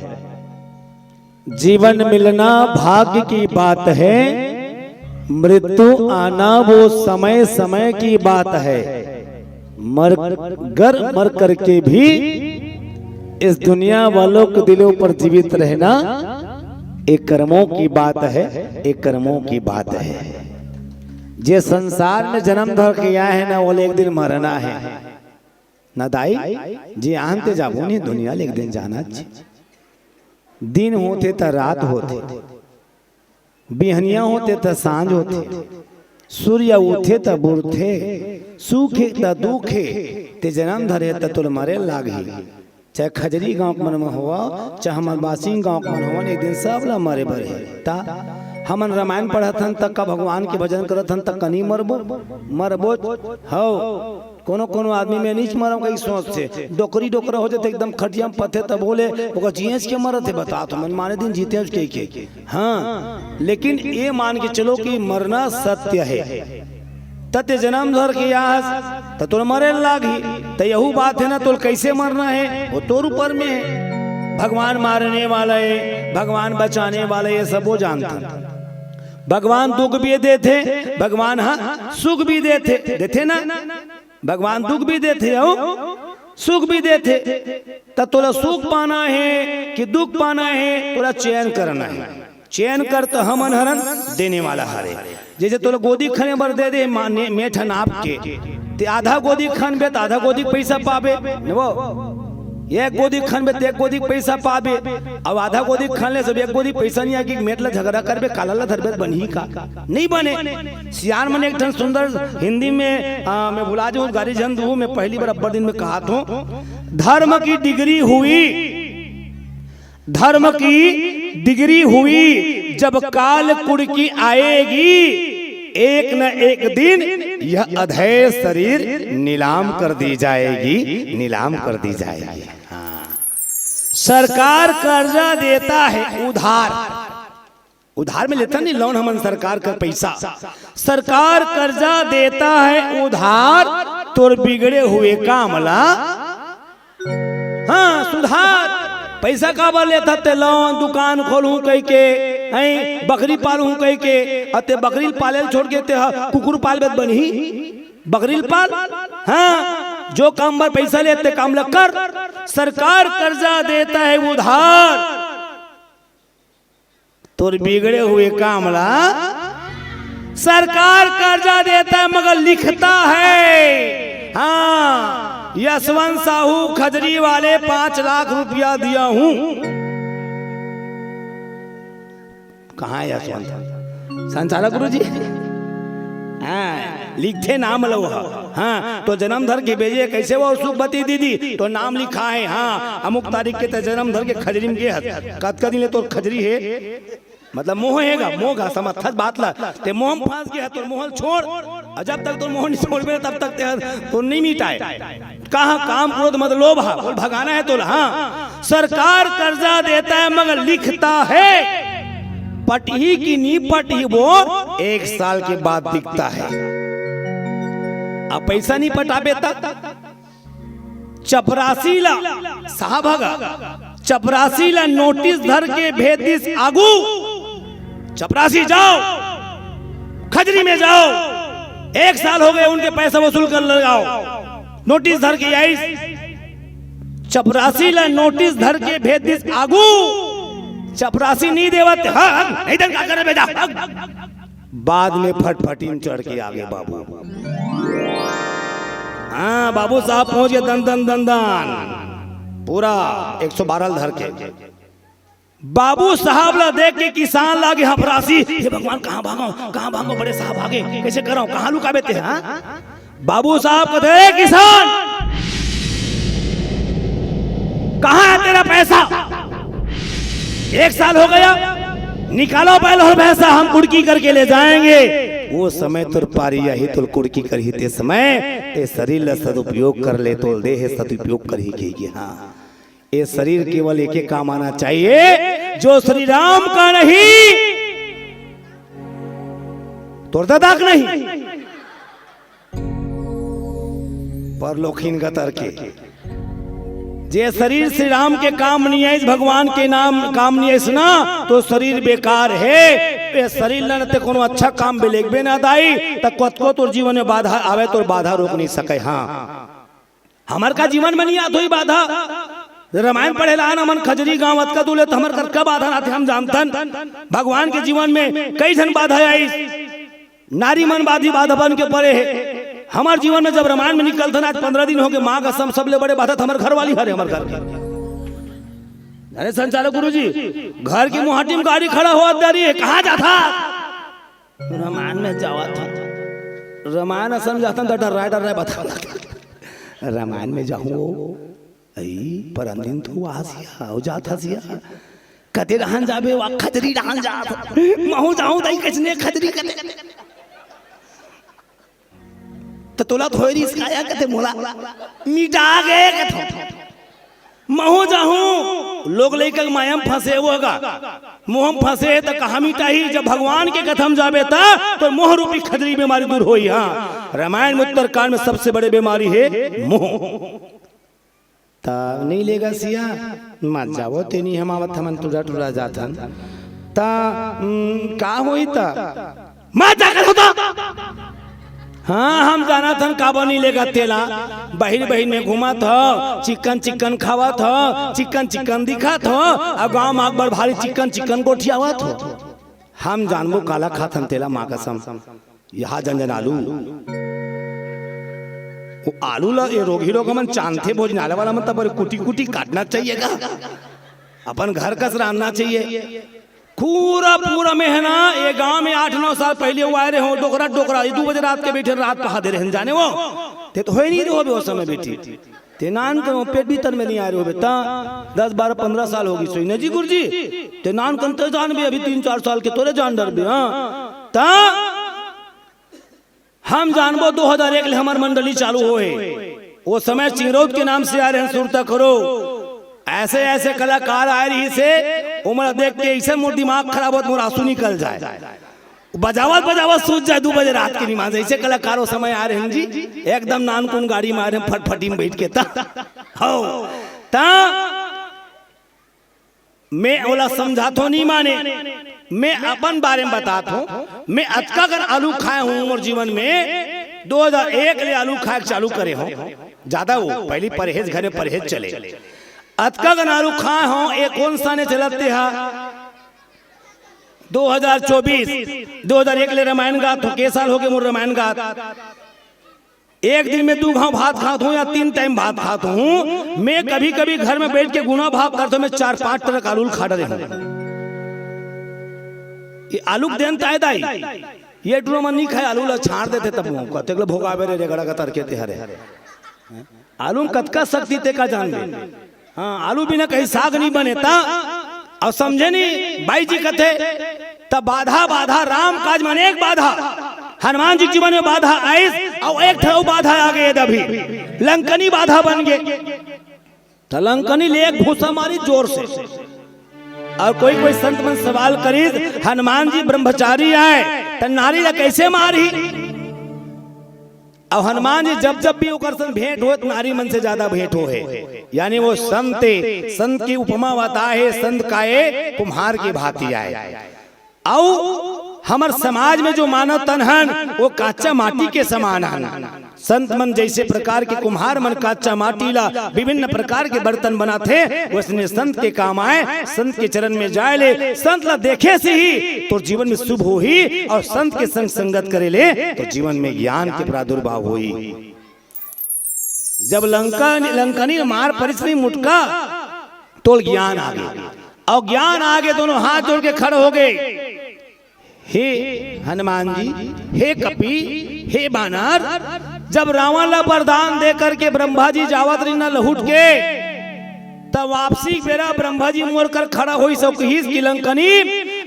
जीवन मिलना भाग्य की बात है, मृत्यु आना वो समय समय की बात है। मर गर मर करके भी इस दुनिया वालों के दिलों पर जीवित रहना, ये कर्मों की बात है, ये कर्मों की बात है। जे संसार में जन्म धर के आए हैं ना, वो एक दिन मरना है ना दाई। जे आन ते जाबो नहीं दुनिया ले, एक दिन जाना च। दिन होथे त रात होथे, बिहनिया होथे त सांझ होथे, सूर्य उठे त बुरथे, सुख हे त दुख हे, ते जन्म धरे त तोला मरे लागही। चाहे खजरी गांव मन म होवा, चाहे हमर बासिंग गांव मन होवन, एक दिन सब ला मरे बर हे। त हमन रामायण पढ़त हन त का, भगवान के भजन करत हन त का नहीं मरबो? मरबो। हव, कोनो कोनो आदमी में नहीं मरम कही सोचथे, डोकरी डोकरा हो जाथे, एकदम खटिया में पथे, तब बोले ओकर जियेच के मरत हे, बता तो मन माने दिन जीते उसके के। हाँ, लेकिन ये मान के चलो कि मरना सत्य है। त ते जन्म धर के आस, त तोर मरे लागही। त यहू बात है ना, तोर कैसे मरना है, वो तोर ऊपर में है। भगवान मारने वाला है, भगवान बचाने वाला है, ये सब वो जानता है। भगवान दुख भी देथे, भगवान, हाँ, सुख भी देथे, देथे ना। भगवान दुख भी देथे अउ सुख भी देथे। त तोला सुख पाना है कि दुख पाना है, तोला चयन करना है। चयन कर त हमन हरन, देने वाला हरे। जैसे तोला गोदी खने बर दे दे, माने मेठ नाप के, ते आधा गोदी खनबे त आधा गोदी पैसा पाबे, न वो? एक गोदी खनबे त एक गोदी पैसा पाबे, अब आधा गोदी खन ले सब एक गोदी पैसा नहीं आके मेठ ला झगड़ा करबे, काला ला धरबे त बनही का? नहीं बने। सियान मन एक ठन सुंदर हिंदी में, आ, मैं भुला जाऊं, गारी झन दूं, मैं पहली बार अब्बड़ दिन में कहा थो, धर्म की डिग्री हुई, धर्म की डिग्री हुई, जब काल कुड़की आएगी, एक न एक दिन यह अधेय शरीर नीलाम कर दी जाएगी, नीलाम कर दी जाएगी। हाँ। सरकार कर्जा देता है उधार, उधार में लेता नहीं loan हमन सरकार का पैसा, सरकार कर्जा देता है उधार, तोर बिगड़े हुए काम ला, हाँ, सुधार। पैसा काबर लेता ते loan, दुकान खोलहूं कह के, हैं, बकरी पालहूं कह के, अते बकरी पाले ल छोड़ के ते ह कुकुर पालबे त बनही, बकरी ल पाल। हाँ, जो काम बर पैसा लेते काम ल कर। सरकार कर्जा देता है उधार, तोर बिगड़े हुए काम ला सरकार कर्जा देता है, मगर लिखता है, हाँ, यशवंत साहू खजरी वाले पांच लाख रुपया दिया हूं। कहाँ है यशवंत? संचालक गुरु जी, हाँ, लिखथे नाम लो ह। हाँ, तो जन्म धर के भेजे, कैसे वो सुखवती दीदी, तो नाम लिखा है, हाँ, अमुक तारीख के ते जन्म धर के खजरी में गे हस। कतका दिन ले तोर खजरी है? मतलब मोह हेगा, मोह गा समझथस बात ला। ते मोह में फंस गे ह, तोर मोह ल छोड़। अउ जब तक तोर मोह नहीं छोड़बे, तब तक ते ह तो नहीं मिटाए। कहाँ काम, क्रोध, मद, लोभ हा, बोल भगाना है तोला। हाँ, सरकार कर्जा देता है मगर लिखता है, पटही कि नी पटही वो एक साल के बाद दिखता है। अब पैसा नहीं पटाबे त चपरासी ला, साहब हगा, चपरासी ला नोटिस धर के भेज दिस आगू, चपरासी जाओ, खजरी में जाओ, एक साल हो गए उनके पैसा वसूल कर लगाओ। नोटिस धर के आइस, चपरासी ला नोटिस धर के भेज दिस आगू, चपरासी नहीं देवत, हाँ, नहीं देन का करे बेटा? बाद में फटफटी में चढ़ के आगे बाबू। हाँ, बाबू साहब पहुंच गए दन दन दन दन। पूरा एक सौ बारह ल धर के। बाबू साहब ला देख के किसान लागे हफरासी, "हे भगवान, कहाँ भागो, कहाँ भागो, बड़े साहब आगे, कैसे करो, कहाँ लुकाबे ते, हाँ?" बाबू साहब कहते, "ए किसान, कहाँ है तेरा पैसा? एक साल हो गया, निकालो पहले और पैसा, हम कुड़की करके ले जाएंगे।" वो समय तोर पारी आही, तोर कुड़की करही, ते समय ते शरीर ला सदुपयोग कर ले, तोर देह सदुपयोग करही, कही के, हाँ, ये शरीर केवल एके काम आना चाहिए, जो श्री राम का नहीं, तोर ददा के नहीं, परलोकिन गतर के। जे शरीर श्री राम के काम नहीं आइस, भगवान के नाम काम नहीं आइस ना, तो शरीर बेकार है। ये शरीर ल न ते कोनो अच्छा काम बे लेगबे ना दाई, त कतको तोर जीवन में बाधा आवे, तोर बाधा रोक नहीं सके। हाँ, हमर का जीवन में नहीं आत होही बाधा? रामायण पढ़े ला आन हमन खजरी गांव अतका दूर ले, त हमर कतका बाधा आथे, हम जानथन। भगवान के जीवन में कई झन बाधा आइस। नारी मन बाधी बाधा बन के पड़े हे। हमर जीवन में जब रामायण में निकलथन, आज पंद्रह दिन हो गए, माँ कसम, सबले बड़े बाधा त हमर घर वाली हरे, हमर घर के। अरे संचालक गुरुजी, घर की मुहाटी में गाड़ी खड़ा होवत जा रही है, कहाँ जाथा? रामायण में जावत हन। रामायण असन जाथन त डर्राय डर्राय बतावत हन। रामायण में जाहूँ ओ। अई, पर अंदिन तो आस या, अउ जात हस या। कते डहन जाबे, वा खजरी डहन जात। महूँ जाहूँ दाई, कइसने खजरी कते। त तोला थोड़ी रिस्काया कते मोला। मिटा गे कथे। महूँ जाहूँ, लोग लइका के माया म फँसे वो गा। मोह म फँसे हे त कहाँ मिटाही? जब भगवान के कथा म जाबे त तोर मोह रूपी खजरी बीमारी दूर होही। हाँ, रामायण में उत्तरकांड में सबसे बड़े बीमारी हे मोह। त नहीं लेगा सिया, मत जावो, ते नहीं हम आवत, हमन टुरा टुरा जाथन। त, उम, का होई त? मत जाकर होता। हाँ, हम जानथन काबर नहीं लेगा तेला। बहिर बहिर में घूमत हो, चिकन चिकन खावत हो, चिकन चिकन दिखत हो, अउ गाँव में अकबर भारी चिकन चिकन गोठियावत हो। हम जानबो काला खाथन तेला, माँ कसम। यहाँ जन जन आलू, वो आलू ला ये रोगी रोग मन चांथे, भोजनालय वाला मन तब कुटी कुटी काटना चाहिए गा, अपन घर कस रांधना चाहिए। पूरा पूरा महीना ये गांव में आठ नौ साल पहले वो आए रहे हो, डोकरा डोकरा, ये दू बजे रात के बैठे, रात पहा दे रहे जाने वो। ते तो होय नहीं रहो बे वो समय बैठी। ते नान कन पेट भीतर में नहीं आ रहे हो बे, ता दस बारह पन्द्रह साल होगी सोई। नहीं जी गुरुजी, ते नान कन ते जान बे अभी तीन चार साल के तोरे जान डर बे, हाँ। ता हम जानबो दो हज़ार एक ले हमर मंडली चालू होए। वो समय चिंगरौद के नाम से आ रहे हैं सुरता करो। ऐसे ऐसे कलाकार आए रही से, ओमन देख के ऐसे मोर दिमाग खराब होत, मोर आंसू निकल जाए। बजावत बजावत सूझ जाए, दू बजे रात के निमाज ऐसे कलाकार वो समय आ रहे हैं जी। एकदम नानकुन गाड़ी में आ रहे हैं, फटफटी में बैठ के ता। हो, ता मैं ओला समझाथो नहीं माने, मैं अपन बारे में बताथो। मैं अतका कन आलू खाए हूँ मोर जीवन में, दो हज़ार एक ले आलू खाए चालू करे हूँ। ज्यादा वो पहली परहेज, घर में परहेज चले। अतका कन आलू खाए हूँ, एक कौन सा ने चलते हा? दो हज़ार चौबीस, दो हज़ार एक ले रामायण गात हूँ, के साल हो गए मोर रामायण गात। एक दिन में दू घाव भात खात हूँ या तीन टाइम भात खात हूँ। मैं कभी कभी घर में बैठ के गुना भाव करता हूँ, मैं चार पांच ट्रक आलू खा डरे हूँ। ये आलू के देन ताय दाई, ये टूरा मन नहीं खाए, आलू ला छाड़ देते तब वो कतेक लो भोगावे रे रेगड़ा का तरके ते हरे। आलू में कतका शक्ति ते का जान ले। हाँ, आलू बिना कहीं साग नहीं बने ता। अउ समझे नहीं बाई जी कथे, त बाधा बाधा राम काज में अनेक बाधा। हनुमान जी के जीवन में बाधा आइस, अउ एक ठो बाधा आ गए अभी, लंकनी बाधा बन गए। त लंकनी ले एक भूसा मारी जोर से। अउ कोई कोई संत मन सवाल करिस, हनुमान जी ब्रह्मचारी आए, त नारी ला कैसे मारी? अब हनुमान जी जब जब भी ओकर संग भेंट होत, नारी मन से ज्यादा भेंट हो है। यानी वो संत, संत की उपमा बता है, संत काए कुम्हार की भांति आए। अउ हमर समाज में जो मानव तन हन, वो काचा माटी के समान हन। संत मन जैसे प्रकार के कुम्हार मन काचा माटी ला विभिन्न प्रकार के बर्तन बनाथे, वैसने संत के काम आए। संत के चरण में जाए ले, संत ला देखे से ही तोर जीवन में शुभ होही, अउ संत के संग संगत करे ले तो जीवन में ज्ञान के प्रादुर्भाव होही। जब लंका लंकनी मार परिस नहीं मुटका, तोल ज्ञान आ गए। और ज्ञान आ गए, दोनों हाथ जोड़ के खड़े हो गए। हे हनुमान जी, हे कपि, हे बानर, जब रावण ला वरदान दे करके ब्रह्मा जी जावत रहिन लहुट के, तब वापसी बेरा ब्रह्मा जी मोर कर खड़ा होई सो कहिस कि लंकनी,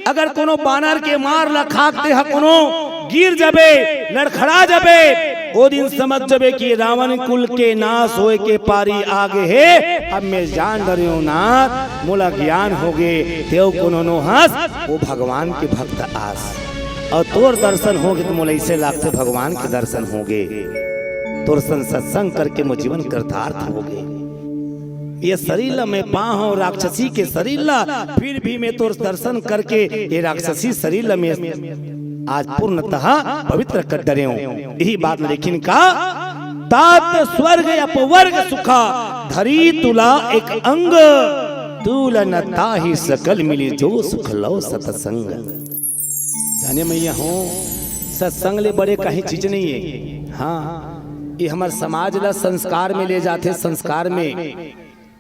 अगर कोनो बानर के मार ला खाकते ह कोनो गिर जबे, लड़खड़ा जबे, ओ दिन समझ जबे कि रावण कुल के नाश होए के पारी आ गे हे। अब मैं जान डरेंव नाथ, मोला ज्ञान हो गे, तेव कोनो नो हस, वो भगवान के भक्त आस। और तोर दर्शन हो गे तो मोला ऐसे लागथे भगवान के दर्शन हो गे। तोर संग सत्संग करके मोर जीवन कृतार्थ हो गे। ये शरीर ला मैं पाहूं, राक्षसी के शरीर ला, फिर भी मैं तोर दर्शन करके ये राक्षसी शरीर ला मैं आज पूर्णतः पवित्र कर डरेंव। यही बात लिखिन का, तात स्वर्ग अपवर्ग सुखा, धरी तुला एक अंग, तूल न ताहि सकल मिली जो सुख लो सतसंग। जाने मैया हो, सत्संग ले बड़े कहीं चीज नहीं है। हाँ, ये हमर समाज ला संस्कार में ले जाथे, संस्कार में।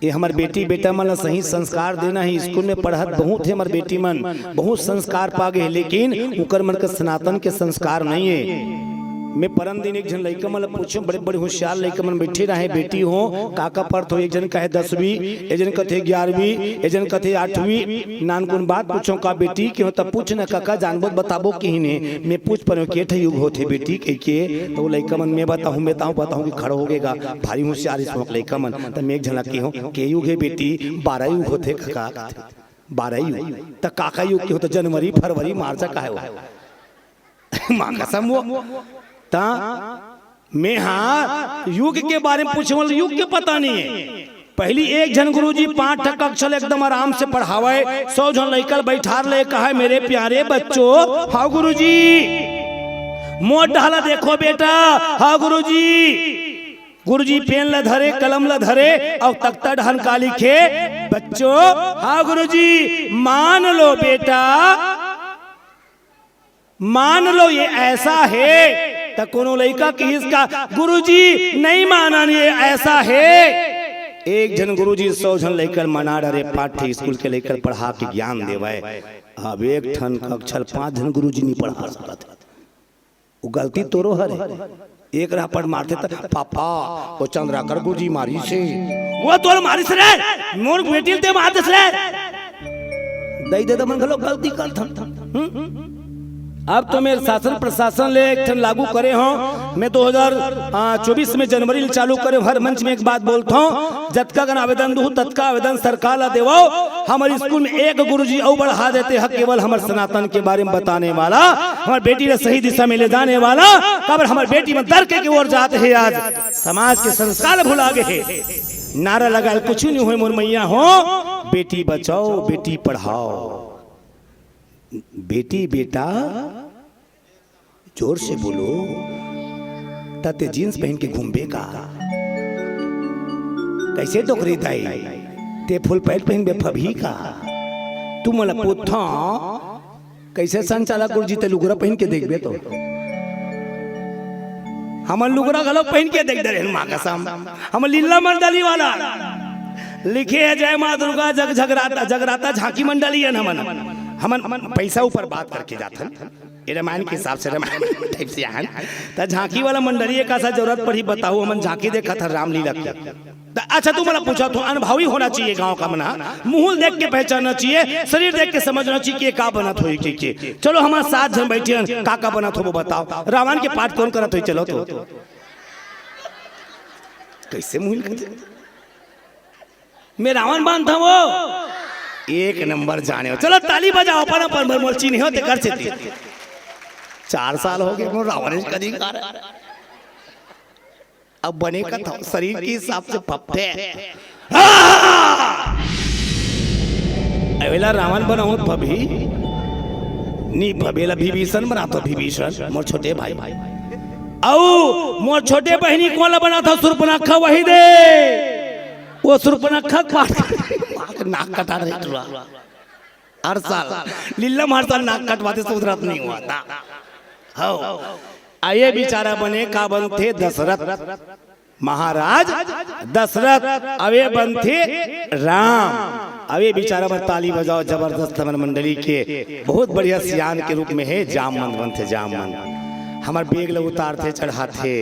ये हमर बेटी बेटा मन ला सही संस्कार देना है। स्कूल में पढ़त बहुत है हमर बेटी मन, बहुत संस्कार पा गए, लेकिन उकर मन के सनातन के संस्कार नहीं है। मैं परम दिन एक झन लइका मन ला पूछूं, बड़े बड़े होशियार लइका मन बैठे रहे, बेटी हो, का का पढ़त हो? एक झन कहे दसवीं, एक झन कथे ग्यारहवीं, एक झन कथे आठवीं। नानकुन बात पूछों का बेटी के हो, तब पूछ न काका जानबो त बताबो किहिने। मैं पूछ परेंव के ठे युग होथे बेटी कहिके, त वो लइका मन मैं बताहूं, मैं ताहूं बताहूं कि खड़ा हो गेगा, भारी होशियार इस वक्त लइका मन। त मैं एक झन ला केहों, के युग हे बेटी? बारह युग होथे काका। बारह युग। त काका युग के हो त जनवरी, फरवरी, मार्च का हे वो? माँ कसम वो। त मैं हा युग के बारे में पूछे वाला, युग के पता नहीं है। पहली एक झन गुरुजी पांच ठक अक्षर एकदम आराम से पढ़ावे, सौ झन लइका ल बैठार ले कहे, मेरे प्यारे बच्चों, हाँ गुरुजी, मोर डहला देखो बेटा, हाँ गुरुजी। गुरुजी पेन ल धरे, कलम ल धरे, और तख्ता डहन का लिखे, बच्चों, हाँ गुरुजी, मान लो बेटा, मान लो ये ऐसा है। त कोनो लइका किहिस का, गुरुजी नहीं मानन, ये ऐसा है। एक झन गुरुजी सौ झन लइका ल मना डरे, पांच ठे स्कूल के लइका ल पढ़ा के ज्ञान देवे। अब एक ठन अक्षर पांच झन गुरुजी नहीं पढ़ा सकत। वो गलती तोरो हरे। एक रहपट मारथे त, पापा, वो चंद्राकर गुरुजी मारिस हे। वो तोर मारिस रे, मोर बेटी ल ते मार देस रे। दई दे दमन घलो गलती करथन। हम्म? अब तो मैं शासन प्रशासन ले एक ठन लागू करे हों। मैं दो हज़ार चौबीस में जनवरी ले चालू करे हों। हर मंच में एक बात बोलत हों, जतका कन आवेदन दूहू, ततका आवेदन सरकार ला देवव। हमर स्कूल में एक गुरुजी अउ बढ़ा देते ह, केवल हमर सनातन के बारे में बताने वाला, हमर बेटी ला सही दिशा में ले जाने वाला। काबर हमर बेटी मन दरके के ओर जात हे, आज समाज के संस्कार भुला गे हे। नारा लगाल कुछु नहीं होय मोर मैया हो, बेटी बचाओ, बेटी पढ़ाओ। बेटी बेटा जोर से बोलो, त ते जींस पहन के घूमबे का? कैसे डोकरी दाई, ते फुल पैंट पहनबे फबही का? तू मोला पूछथव, कैसे संचालक गुरुजी ते लुगरा पहन के देखबे तो? हमन लुगरा घलो पहन के देख डरेन, माँ कसम। हमन लीला मंडली वाला लिखे हे, जय माँ दुर्गा जग जगराता, जगराता झांकी मंडली हन हमन। हमन पैसा ऊपर बात करके जाथन। ये रामायण के हिसाब से रामायण टाइप से आहन। त झांकी वाला मंडली एक ऐसा जरूरत पड़ी, बताओ, हमन झांकी देखत हन रामलीला के। त अच्छा, तू मोला पूछत हो, अनुभवी होना चाहिए गांव का मन ह, मुंह देख के पहचानना चाहिए, शरीर देख के समझना चाहिए कि ये का बनत होही, के, के। चलो, हमन सात झन बैठे हन, का का बनत हो वो बताओ। रावण के पाठ कौन करत होही? चलो तो। कैसे मुंह करथे? मैं रावण बनत हंव वो। एक नंबर जाने हो। चलो ताली बजाओ, अपन अपन, मोर चिन्हे हो तेकर सेती। चार साल हो गे मोर रावण के अधिकार। अब बने कथव, शरीर के हिसाब से फबथे। आह! अवेला रावण बनाओ फबही। नी फबेला विभीषण बनाथव, विभीषण, मोर छोटे भाई। अउ मोर छोटे बहिनी कोन ला बनाथव, सुर्पनखा वही दे। वो सुर्पनखा के पाठ नाक कटा रहे टुरा। हर साल लीलम हर साल नाक कटवाथे, सुधरत नहीं हुआ था। हव। आ ये बेचारा बने का बनथे, दशरथ। महाराज दशरथ, अवे बनथे राम। अवे बिचारा बर ताली बजाओ, जबरदस्त हमर मंडली के बहुत बढ़िया सियान के रूप में हे, जामवंत बनथे जामवंत। हमर बेग ल उतारथे, चढ़ाथे,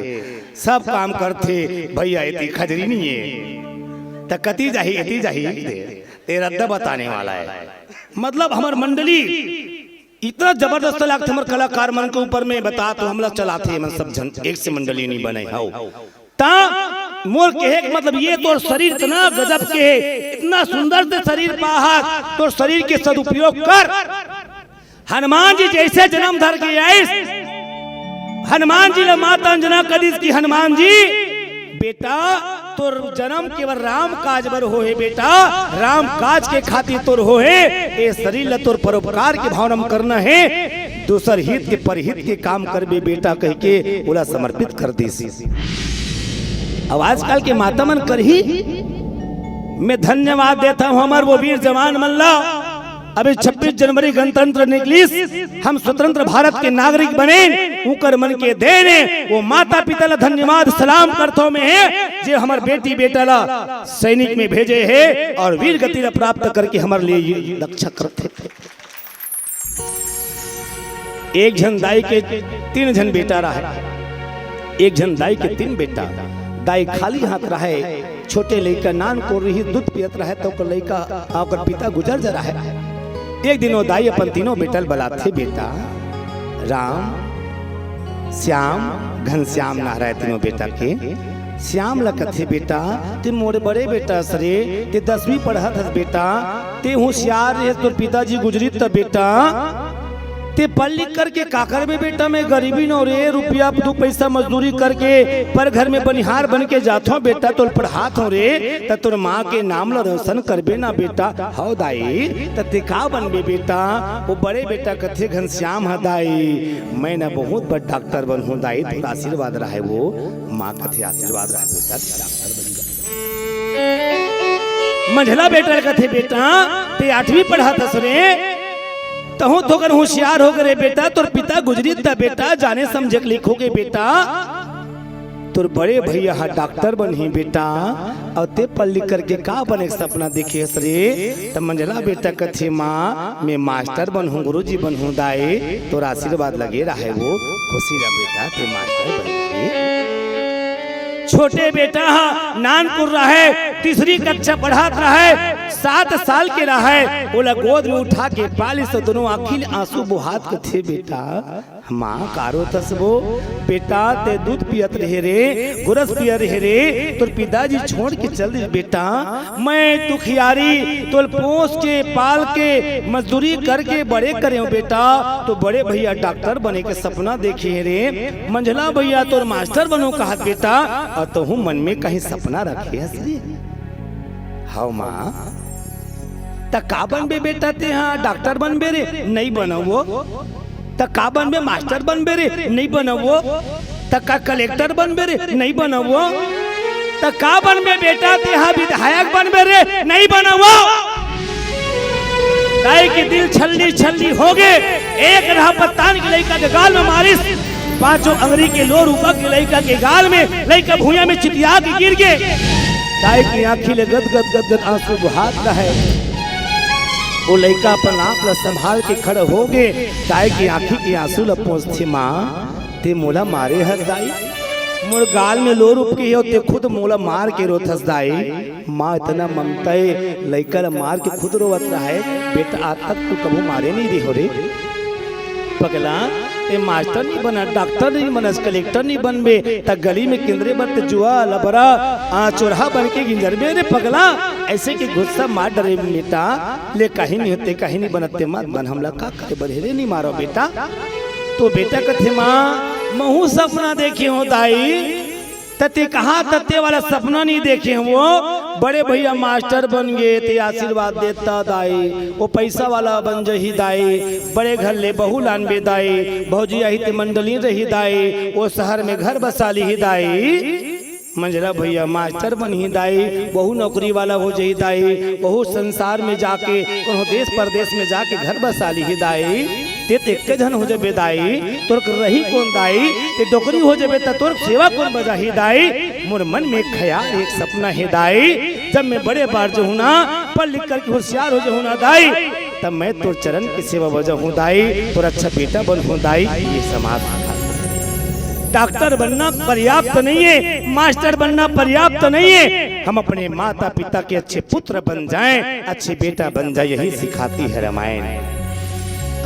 सब काम करथे। भैया एती खजरी नहीं है, त कती जाही, एती जाही, तेरा रद्दा बताने वाला है। मतलब हमर मंडली इतना जबरदस्त लागथे हमर कलाकार मन के ऊपर में, बता तो हमला चलाथे, मन सब झन एक से मंडली नहीं बने हव। ता मोर कहे के मतलब ये, तोर शरीर इतना गजब के हे, इतना सुंदर से शरीर पाहत, तोर शरीर के सदुपयोग कर। हनुमान जी जैसे जन्म धर के आइस, हनुमान जी ला माता अंजना कदिस कि हनुमान जी, बेटा, तोर जन्म केवल राम काज बर होहे बेटा, राम काज के खातिर तोर होहे। ए शरीर ला तोर परोपकार के भावना म करना हे, दूसर हित के परहित के काम करबे बेटा, कहिके ओला समर्पित कर दिस। अब आजकल के माता मन करही, मैं धन्यवाद देता हूँ हमर वो वीर जवान मन ला। अभी छब्बीस जनवरी गणतंत्र निकलिस, हम स्वतंत्र भारत के नागरिक बने, उकर मन के देन हे। वो माता पिता ला धन्यवाद सलाम करथो मैं हे, जे हमर बेटी बेटा ला सैनिक में भेजे हे और वीर गति ला प्राप्त करके हमर लिए ये रक्षा करथे। एक झन दाई के तीन झन बेटा रहे, एक झन दाई के तीन बेटा। दाई खाली हाथ रहे, छोटे लइका नान कोर रही, दूध पियत रहे, तो ओकर लइका, ओकर पिता गुजर जा रहे। एक दिन वो दाई अपन तीनों बेटा ल बलाथे, बेटा राम, श्याम, घनश्याम नाम रहे तीनों बेटा के। श्याम ला कथे, बेटा, ते मोरे बड़े बेटा हस रे, ते दसवीं पढ़त हस बेटा, ते होशियार रहे, तोर पिताजी गुजरी त बेटा, ते पढ़ लिख करके का करबे बेटा? मैं गरीबी नौ रे, रुपया दू पैसा मजदूरी करके पर घर में बनिहार बन के जाथों बेटा, तोल पढ़ात हों रे, त तोर माँ के नाम ला रोशन करबे ना बेटा। हव दाई, त ते का बनबे बेटा? वो बड़े बेटा कथे, घनश्याम ह दाई, मैं ना बहुत बड़ डॉक्टर बनहूँ दाई, तोर आशीर्वाद रहे वो। माँ कथे, आशीर्वाद रहे बेटा, ते डॉक्टर बन जा। मंझला बेटा कथे, बेटा, ते आठवीं पढ़त हस रे, तहूँ थोकन होशियार होगे रे बेटा, तोर पिता गुजरी त बेटा, जाने समझे के लिखोगे बेटा। तोर बड़े भैया ह डॉक्टर बनही बेटा, अउ ते पढ़ लिख करके का बने के सपना देखे हस रे? त मंझला बेटा कथे, माँ, मैं मास्टर बनहूँ, गुरुजी बनहूँ दाई, तोर आशीर्वाद लगे रहे वो। खुशी रह बेटा, ते मास्टर बनही। छोटे बेटा ह नानकुन रहे, तीसरी कक्षा पढ़त रहे, सात साल के रहे, ओला गोद में उठा के पालिस, दोनों आँखी ले आंसू बोहात कथे, बेटा, माँ, का रोथस वो? बेटा, ते दूध पियत रहे रे, गोरस पियत रहे रे, तोर पिताजी छोड़ के चल दिस बेटा। मैं दुखियारी तोल पोस के, पाल के, मजदूरी करके बड़े करेंव बेटा। तो बड़े भैया डॉक्टर बने के सपना देखे हे रे, मंझला भैया तोर मास्टर बनहूँ कहत बेटा, अउ तहूँ मन में कहीं सपना रखे हस रे? हव माँ, त का बनबे बेटा तेहा? डॉक्टर बनबे रे? नइ बनव वो। त का बनबे? मास्टर बनबे रे? नइ बनव वो। त का कलेक्टर बनबे रे? नइ बनव वो। त का बनबे बेटा तेहा? विधायक बनबे रे? नइ बनव वो। दाई के दिल छल्ली छल्ली होगे। एक राह पत्तान के लइका के गाल में मारिस, पांचों अंगरी के लोर उबक के लइका के गाल में, लइका भुइयां में चितिया के गिर गे। दाई के आंखी ले गद गद गद गद आंसू बोहात रहे। वो लइका अपन आप ला संभाल के खड़ा होगे। दाई के आंखी के आंसू ला पोंछथे, माँ, ते मोला मारे हस दाई, मोर गाल में लोर उपके हे, ते खुद मोला मार के रोथस दाई। माँ इतना ममता हे, लइका ला मार के खुद रोवत रहे। बेटा, आज तक तू कभू मारे नइ रहे हो रे पगला। ते मास्टर नइ बनस, डॉक्टर नइ बनस, कलेक्टर नइ बनबे, त गली में किंदरे बर ते जुआ, लबरा, आ, चोरहा बन के गिंजरबे रे पगला। अइसे के गुस्सा मार डरे बेटा, ले कहीं नइ होथे, कहीं नइ बनत ते मत बन, हमला का करे बर हे रे, नइ मारो बेटा। तो बेटा कथे, माँ, महूँ सपना देखे हों दाई, त ते कहा त ते वाला सपना नइ देखे हों वो। बड़े भैया मास्टर बन गे, ते आशीर्वाद देता दाई, वो पैसा वाला बन जही दाई, बड़े घर ले बहू लानबे दाई, भौजी आही ते मंडली रही दाई, वो शहर में घर बसा लिही दाई। मंझला भैया मास्टर बनही दाई, बहू नौकरी वाला हो जही दाई, बहू संसार में जाके, कोनो देश परदेश में जाके घर बसा लिही दाई। ते तो एक झन हो जबे दाई, तोर रही कोन दाई? ते डोकरी हो जबे त तोर सेवा कोन बजाही दाई? मोर मन में एक ख्याल, एक सपना हे दाई, जब मैं बड़े बार जहूँ ना, पढ़ लिख करके होशियार हो जहूँ ना दाई, तब मैं तोर चरण के सेवा बजाहूँ दाई, तोर अच्छा बेटा बनहूँ दाई। ये समाज डॉक्टर बनना पर्याप्त नहीं है, मास्टर बनना पर्याप्त नहीं है, हम अपने माता पिता के अच्छे पुत्र बन जाएं, अच्छे बेटा बन जाए, यही सिखाती है रामायण।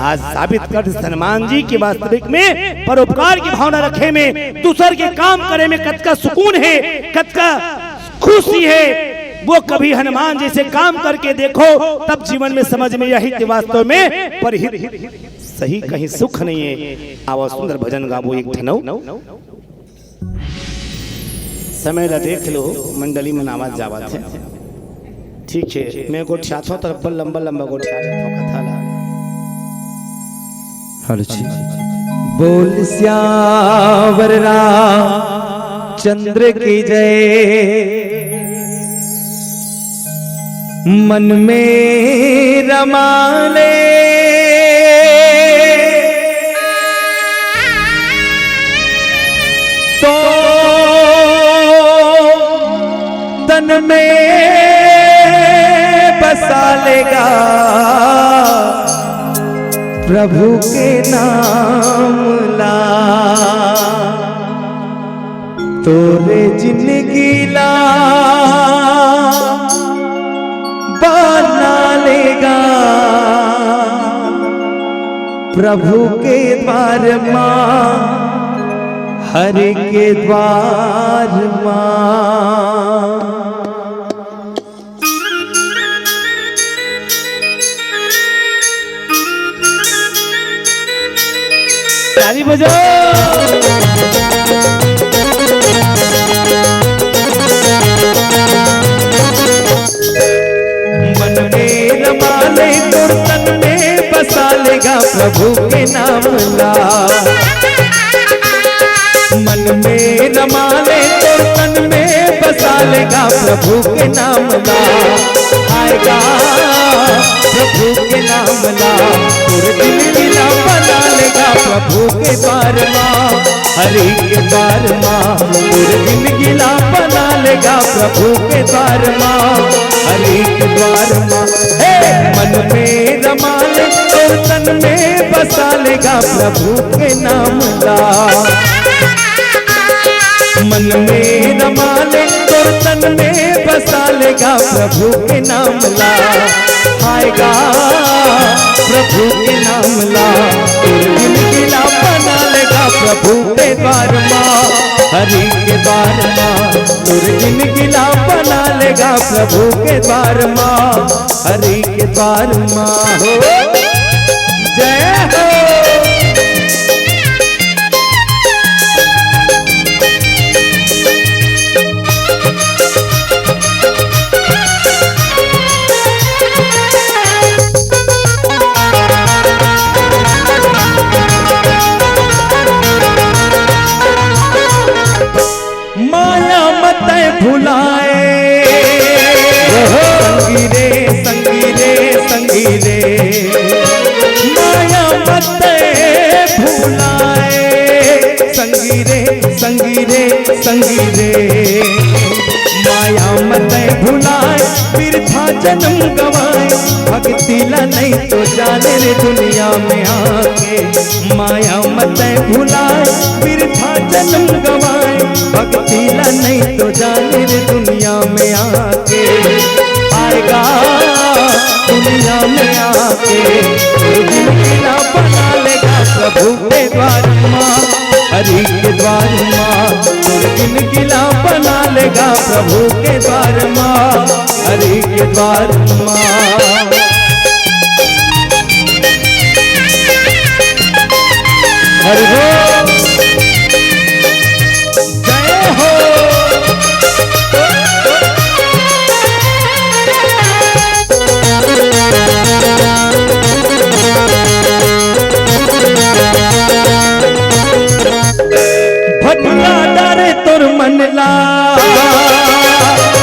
आज साबित कर दे हनुमान जी के वास्तविक में परोपकार की भावना रखे में, दूसर के काम करे में कतका सुकून है, कतका खुशी है, वो कभी हनुमान जैसे काम करके देखो, तब जीवन में समझ में यही कि वास्तव में परहित सही कहीं सुख नहीं है। आवा सुंदर भजन गाबो एक ठनौ। समय ला देख लो, मंडली मन आवत जावत हे। ठीक है, मैं गोठियाथों तरफ पर लंबा लंबा गोठिया जाथों कथा ला। हर चीज बोल सियावर रामचंद्र की जय। मन में रमा ले तो तन में बसा लेगा प्रभु के नाम ला। तोरे जिंदगी ला बना लेगा प्रभु के द्वार मा, हरि के द्वार मा। ताली बजाओ। मन में रमा ले तोर तन में बसा लेगा प्रभु के नाम ला। मन में रमा ले तोर तन में बसा लेगा प्रभु के नाम ला। आएगा प्रभु के नाम ला, तोर जिंदगी ला बना लेगा प्रभु के द्वार मा, हरि के द्वार मा। तोर जिंदगी ला बना लेगा प्रभु के द्वार मा, हरि के द्वार मा। हे मन में रमा ले तोर तन में बसा लेगा प्रभु के नाम ला। मन में रमा ले तोर तन में बसा लेगा प्रभु के नाम ला। आएगा प्रभु के नाम ला, तोर जिंदगी ला बना लेगा प्रभु के द्वार मा, हरि के द्वार मा। तोर जिंदगी ला बना लेगा प्रभु के द्वार मा, हरि के द्वार मा हो। जय हो। माया मत भुलाए, संगी रे, संगी रे, संगी रे। माया मत भुलाए, संगी रे, संगी रे, संगी रे। माया मत भुलाए, बिरथा जन्म गवाए, भक्ति ला नहीं तो जाने रे दुनिया में आके। माया मत भुलाए, बिरथा जन्म गवाए, भक्ति ला नहीं तो जाने रे दुनिया में आके। आएगा दुनिया में आके, तोर जिंदगी ला बना लेगा प्रभु के द्वार मा, हरि के द्वार मा। तोर जिंदगी ला बना लेगा प्रभु के द्वार मा, हरि के द्वार मा। हरि बोल। जय हो। भटका डारे तोर मन ला,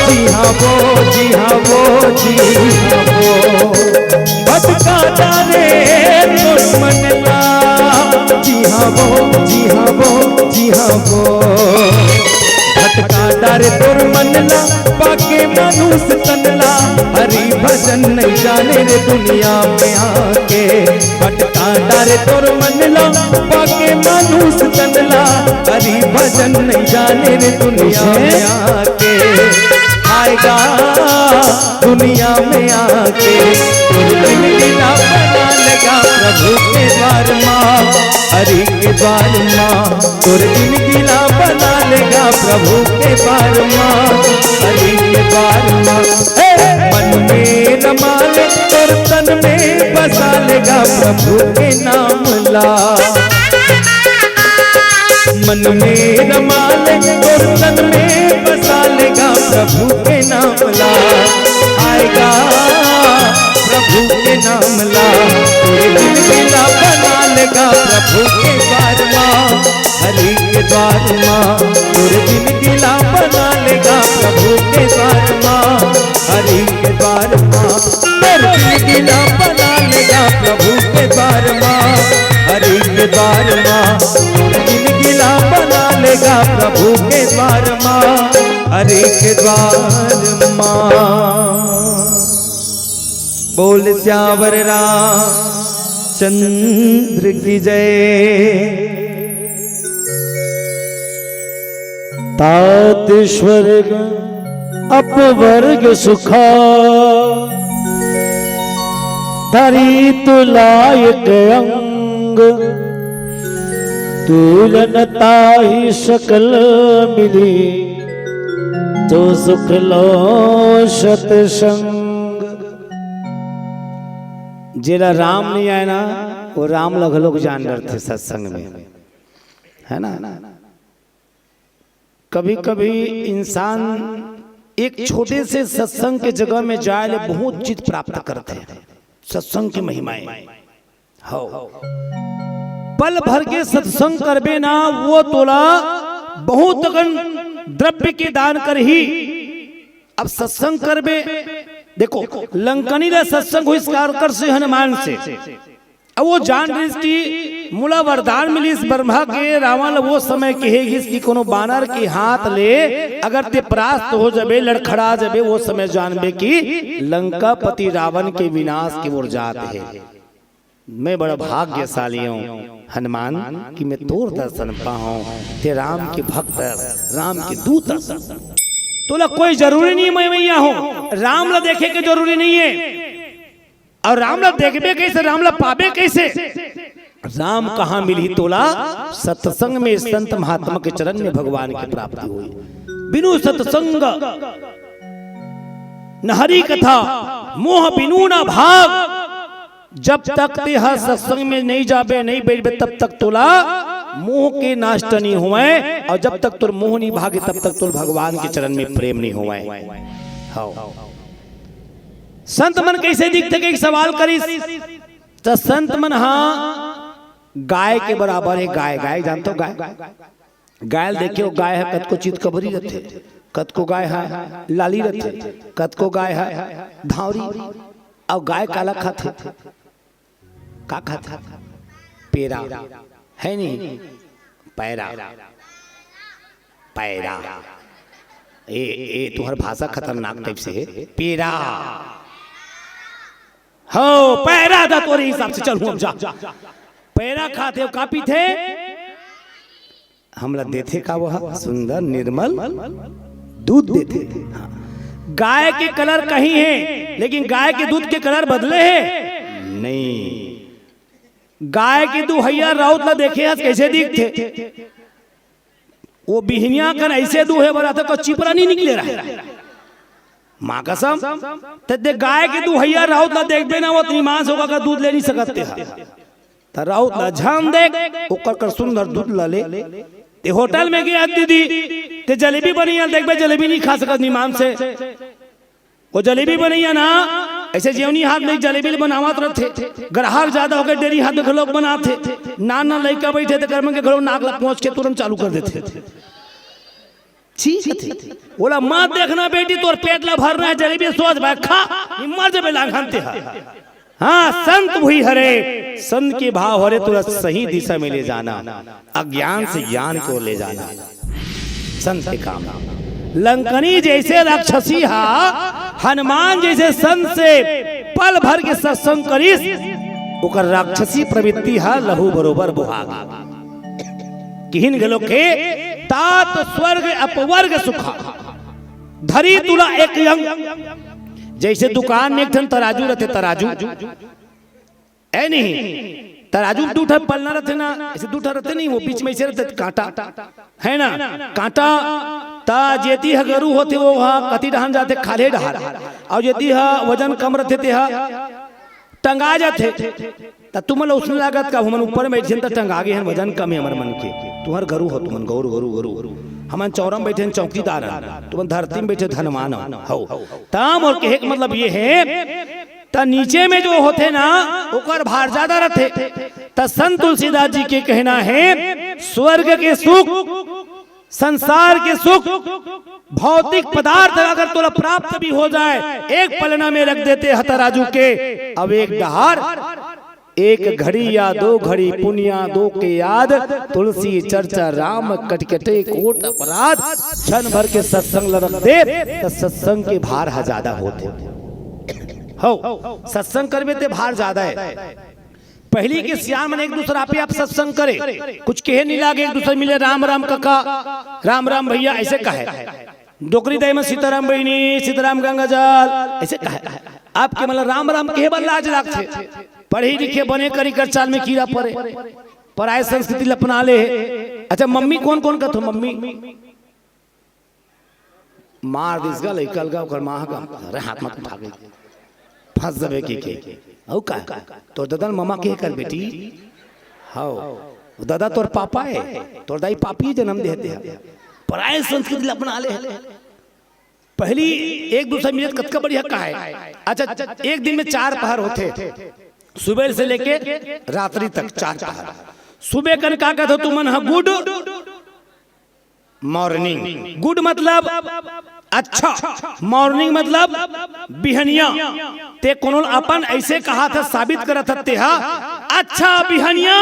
जी हाँ वो, जी हाँ वो, जी हाँ वो। भटका डारे तोर मन ला, जी हाँ वो, जी हाँ वो, जी हाँ वो। भटका डारे तोर मन ला, पाके मानुष तन ला। हरि भजन नहीं जाने रे दुनिया में आके। भटका डारे तोर मन ला, पाके मानुष तन ला। हरि भजन नहीं जाने रे दुनिया में आके। आएगा दुनिया में आके, तोर जिंदगी ला बना लेगा प्रभु के द्वार मा। हरि के द्वार मा, तोर जिंदगी ला बना लेगा प्रभु के द्वार मा। हरि के द्वार मा, हे, मन में रमा ले, तोर तन में बसा लेगा प्रभु के नाम ला। मन में रमा ले, तोर तन में बसा लेगा प्रभु के नाम ला। आएगा प्रभु के नाम ला, तोर जिंदगी ला बना लेगा प्रभु के द्वार मा। हरि के द्वार मा, तोर जिंदगी ला बना लेगा प्रभु के द्वार मा। हरि के द्वार मा, तोर जिंदगी ला बना लेगा प्रभु के द्वार मा। हरि के द्वार मा, तोर जिंदगी ला बना लेगा प्रभु के द्वार मा। हरि के द्वार मा। बोल सियावर रामचंद्र की जय। तात स्वर्ग अपवर्ग सुखा, धरी तुला एक अंग। तूलन ताहि सकल मिली, तो सुख लो सतसंग। जेला राम नहीं आए ना, वो राम ला घलोक जान डरथे सत्संग में, है ना? कभी कभी इंसान एक छोटे से सत्संग के जगह में जाए ले बहुत चीज प्राप्त करथे। सत्संग की महिमाएं हो। पल भर के सत्संग करबे ना, वो तोला बहुत अकन द्रव्य के दान करही। अब सत्संग करबे, देखो, लंकनी ला सत्संग होइस काकर से? हनुमान से। अब वो जान रहिस कि मोला वरदान मिलिस ब्रह्मा के, रावण ला वो समय कहे गिस कि कोनो बानर के हाथ ले अगर ते परास्त हो जाबे, लड़खड़ा जाबे, वो समय जानबे कि लंकापति रावण के विनाश के ओर जात हे। मैं बड़ा भाग्यशाली हूँ हनुमान कि मैं तोर दर्शन पाहूँ, ते राम के भक्त हस, राम के दूत हस। तोला कोई जरूरी नहीं मैं मैया हूँ, राम ला देखे के जरूरी नहीं है। और राम ला देखबे कैसे, राम ला पाबे कैसे? राम कहाँ मिलही तोला? सत्संग में, संत महात्मा के चरण में भगवान की प्राप्ति होही। बिनु सत्संग न हरि कथा, मोह बिनु न भाग। जब तक ते ह सत्संग में नहीं जाबे, नहीं बैठबे, तब तक तोला मोह के नाश नहीं होवय, और जब तक तोर मोह नहीं भागे, तब तक तोर भगवान के चरण में प्रेम नहीं होवय। हाँ। संत मन कैसे दिखथे के एक सवाल करिस, त संत मन हा गाय के बराबर हे। गाय, गाय जानथो? गाय, गाय ल देखे हो, गाय ह कतको चितकबरी रथे, कतको गाय ह लाली रथे, कतको गाय ह धावरी, अउ गाय काला खाथे? का खाथे? पेरा, है नहीं? पैरा, पैरा। ए, ए, तुहर भाषा खतरनाक टाइप से हे। पेरा। हो, पैरा दा तोरे हिसाब से, चल, हम जा। पैरा खाथे, का पीथे? हमला देथे का वह सुंदर निर्मल दूध देथे। हाँ। गाय के कलर कहीं हे, लेकिन गाय के दूध के कलर बदले हे? नहीं। गाय के दुहइया राउत ला देखे हस, कैसे दिखथे? वो बिहनिया कन ऐसे दूहे बर आथे, को चिपरा नहीं निकले रहे। माँ कसम, ते दे गाय के दुहइया राउत ला देखबे ना, वो तो ईमान से ओकर दूध ले नहीं सकत ते हा। त राउत ला झन देख, ओकर कर सुंदर दूध ला ले। ते होटल में गया दीदी, ते जलेबी बनइया देखबे, जलेबी नहीं खा सकत ईमान से। वो जलेबी बनइया ना, ऐसे जेवनी हाथ में जलेबी बनावत रहथे। ग्राहक ज्यादा होके डेरी हाथ में घलोक बनाथे। नान नान लइका बैठे ते करमन के घलो नाक ला पोंछ के तुरंत चालू कर देथे। ठीक है। ओला मत देखना बेटी, तोर पेट ला भरना है, जलेबी सोच भाई खा, मर जबे लांघन ते हा। हाँ, संत वही हरे, संत के भाव हरे, तोला सही दिशा में ले जाना, अज्ञान से ज्ञान की ओर ले जाना, संत के काम। लंकनी जैसे राक्षसी हा, हनुमान जैसे संत से पल भर के सत्संग करिस, ओकर राक्षसी प्रवृत्ति हा लहू बरोबर बोहा गे। किहिन घलो के तात स्वर्ग अपवर्ग सुखा, धरी तुला एक अंग। जैसे दुकान में एक ठन तराजू रथे, तराजू, ए नहीं, तराजू दू ठन पलना रथे ना, ऐसे दू ठन रथे नहीं, वो बीच में ऐसे रथे कांटा, है ना? कांटा, ता जेती ह गरू होथे, वो हा कति डहान जाथे, खाल्हे डहान, अउ जेती ह वजन कम रथे, ते हा टंगा जाथे। त तुमन ल उसने लागत का, हमन ऊपर में बइठे हन त टंगा गे हन, वजन कम हे हमर मन के। तुहर गरू हो, तुमन गौर गरू गरू, हमन चौरा में बइठे हन, चौकीदार हन, तुमन धरती में बइठे धनवान हो। त मोर कहे के मतलब ये हे, त नीचे में जो होथे ना, ओकर भार ज्यादा रथे। त संत तुलसीदास जी के कहना हे, स्वर्ग के सुख, संसार के सुख, भौतिक पदार्थ अगर तोला प्राप्त भी हो जाए, एक पलना में रख देते ह तराजू के, अब एक डहार, एक घड़ी या दो घड़ी पुनिया दो के याद, तुलसी चर्चा राम कटकटे कोट अपराध, क्षण भर के सत्संग ल रख दे, त सत्संग के भार ह ज्यादा होथे। हो, सत्संग करबे ते भार ज्यादा हे। पहिली के सियान मन एक दूसर आपे आप सत्संग करे, कुछ कहे नहीं लागे, एक दूसर मिले, "राम राम कका, राम राम भैया," ऐसे कहे। डोकरी दाई मन, "सीताराम बहिनी, सीताराम गंगा जल," ऐसे कहे। आपके मन ल राम राम कहे बर लाज लागथे। पढ़े लिखे बने करी कर चाल में कीड़ा परे, पराय संस्कृति ल अपना ले हे। अच्छा, मम्मी कोन कोन कथो? मम्मी मार दिस गा लइका ल गा, ओकर माँ ह गा, अरे हाथ मत उठा के, फंस जबे की के। अउ का? तोर ददा ल ममा के कर बेटी? हव, ददा तोर पापा हे, तोर दाई पापी जन्म दे हे। पराय संस्कृति ल अपना ले हे। पहिली एक दूसर मिलत कतका बढ़िया कहाय। अच्छा, एक दिन में चार पहर होथे, सुबह से लेके रात्रि तक चार पहर। सुबह कन का कथो तुमन ह? गुड मॉर्निंग। गुड मतलब अच्छा, मॉर्निंग मतलब बिहनिया। ते कोनो ल अपन ऐसे कहाथस, साबित करत हस ते हा, अच्छा बिहनिया।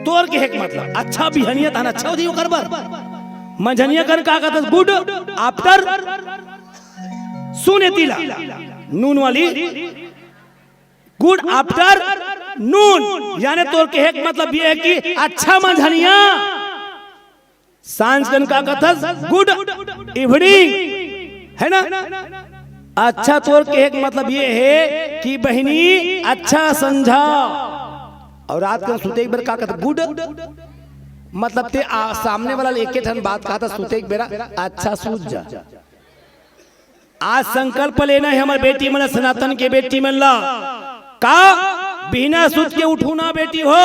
तोर कहे के मतलब अच्छा बिहनिया तहन अच्छा होही ओकर बर। मंझनिया कन का कथस? गुड आफ्टर सुने तिला नून वाली, गुड आफ्टर नून, यानी तोर कहे के मतलब ये हे कि अच्छा मंझनिया। सांझ कन का कथस? गुड इवनिंग, है ना? अच्छा, तोर कहे के मतलब ये हे कि बहिनी, अच्छा संझा। अउ रात के सुते के बेरा का कथस? गुड, मतलब ते आ, सामने वाला ल एके ठन बात कहत हस, सुते के बेरा, अच्छा सूत जा। आज संकल्प लेना हे हमर बेटी मन ल, सनातन के बेटी मन ल। का बिहना सुत के उठहू ना बेटी हो,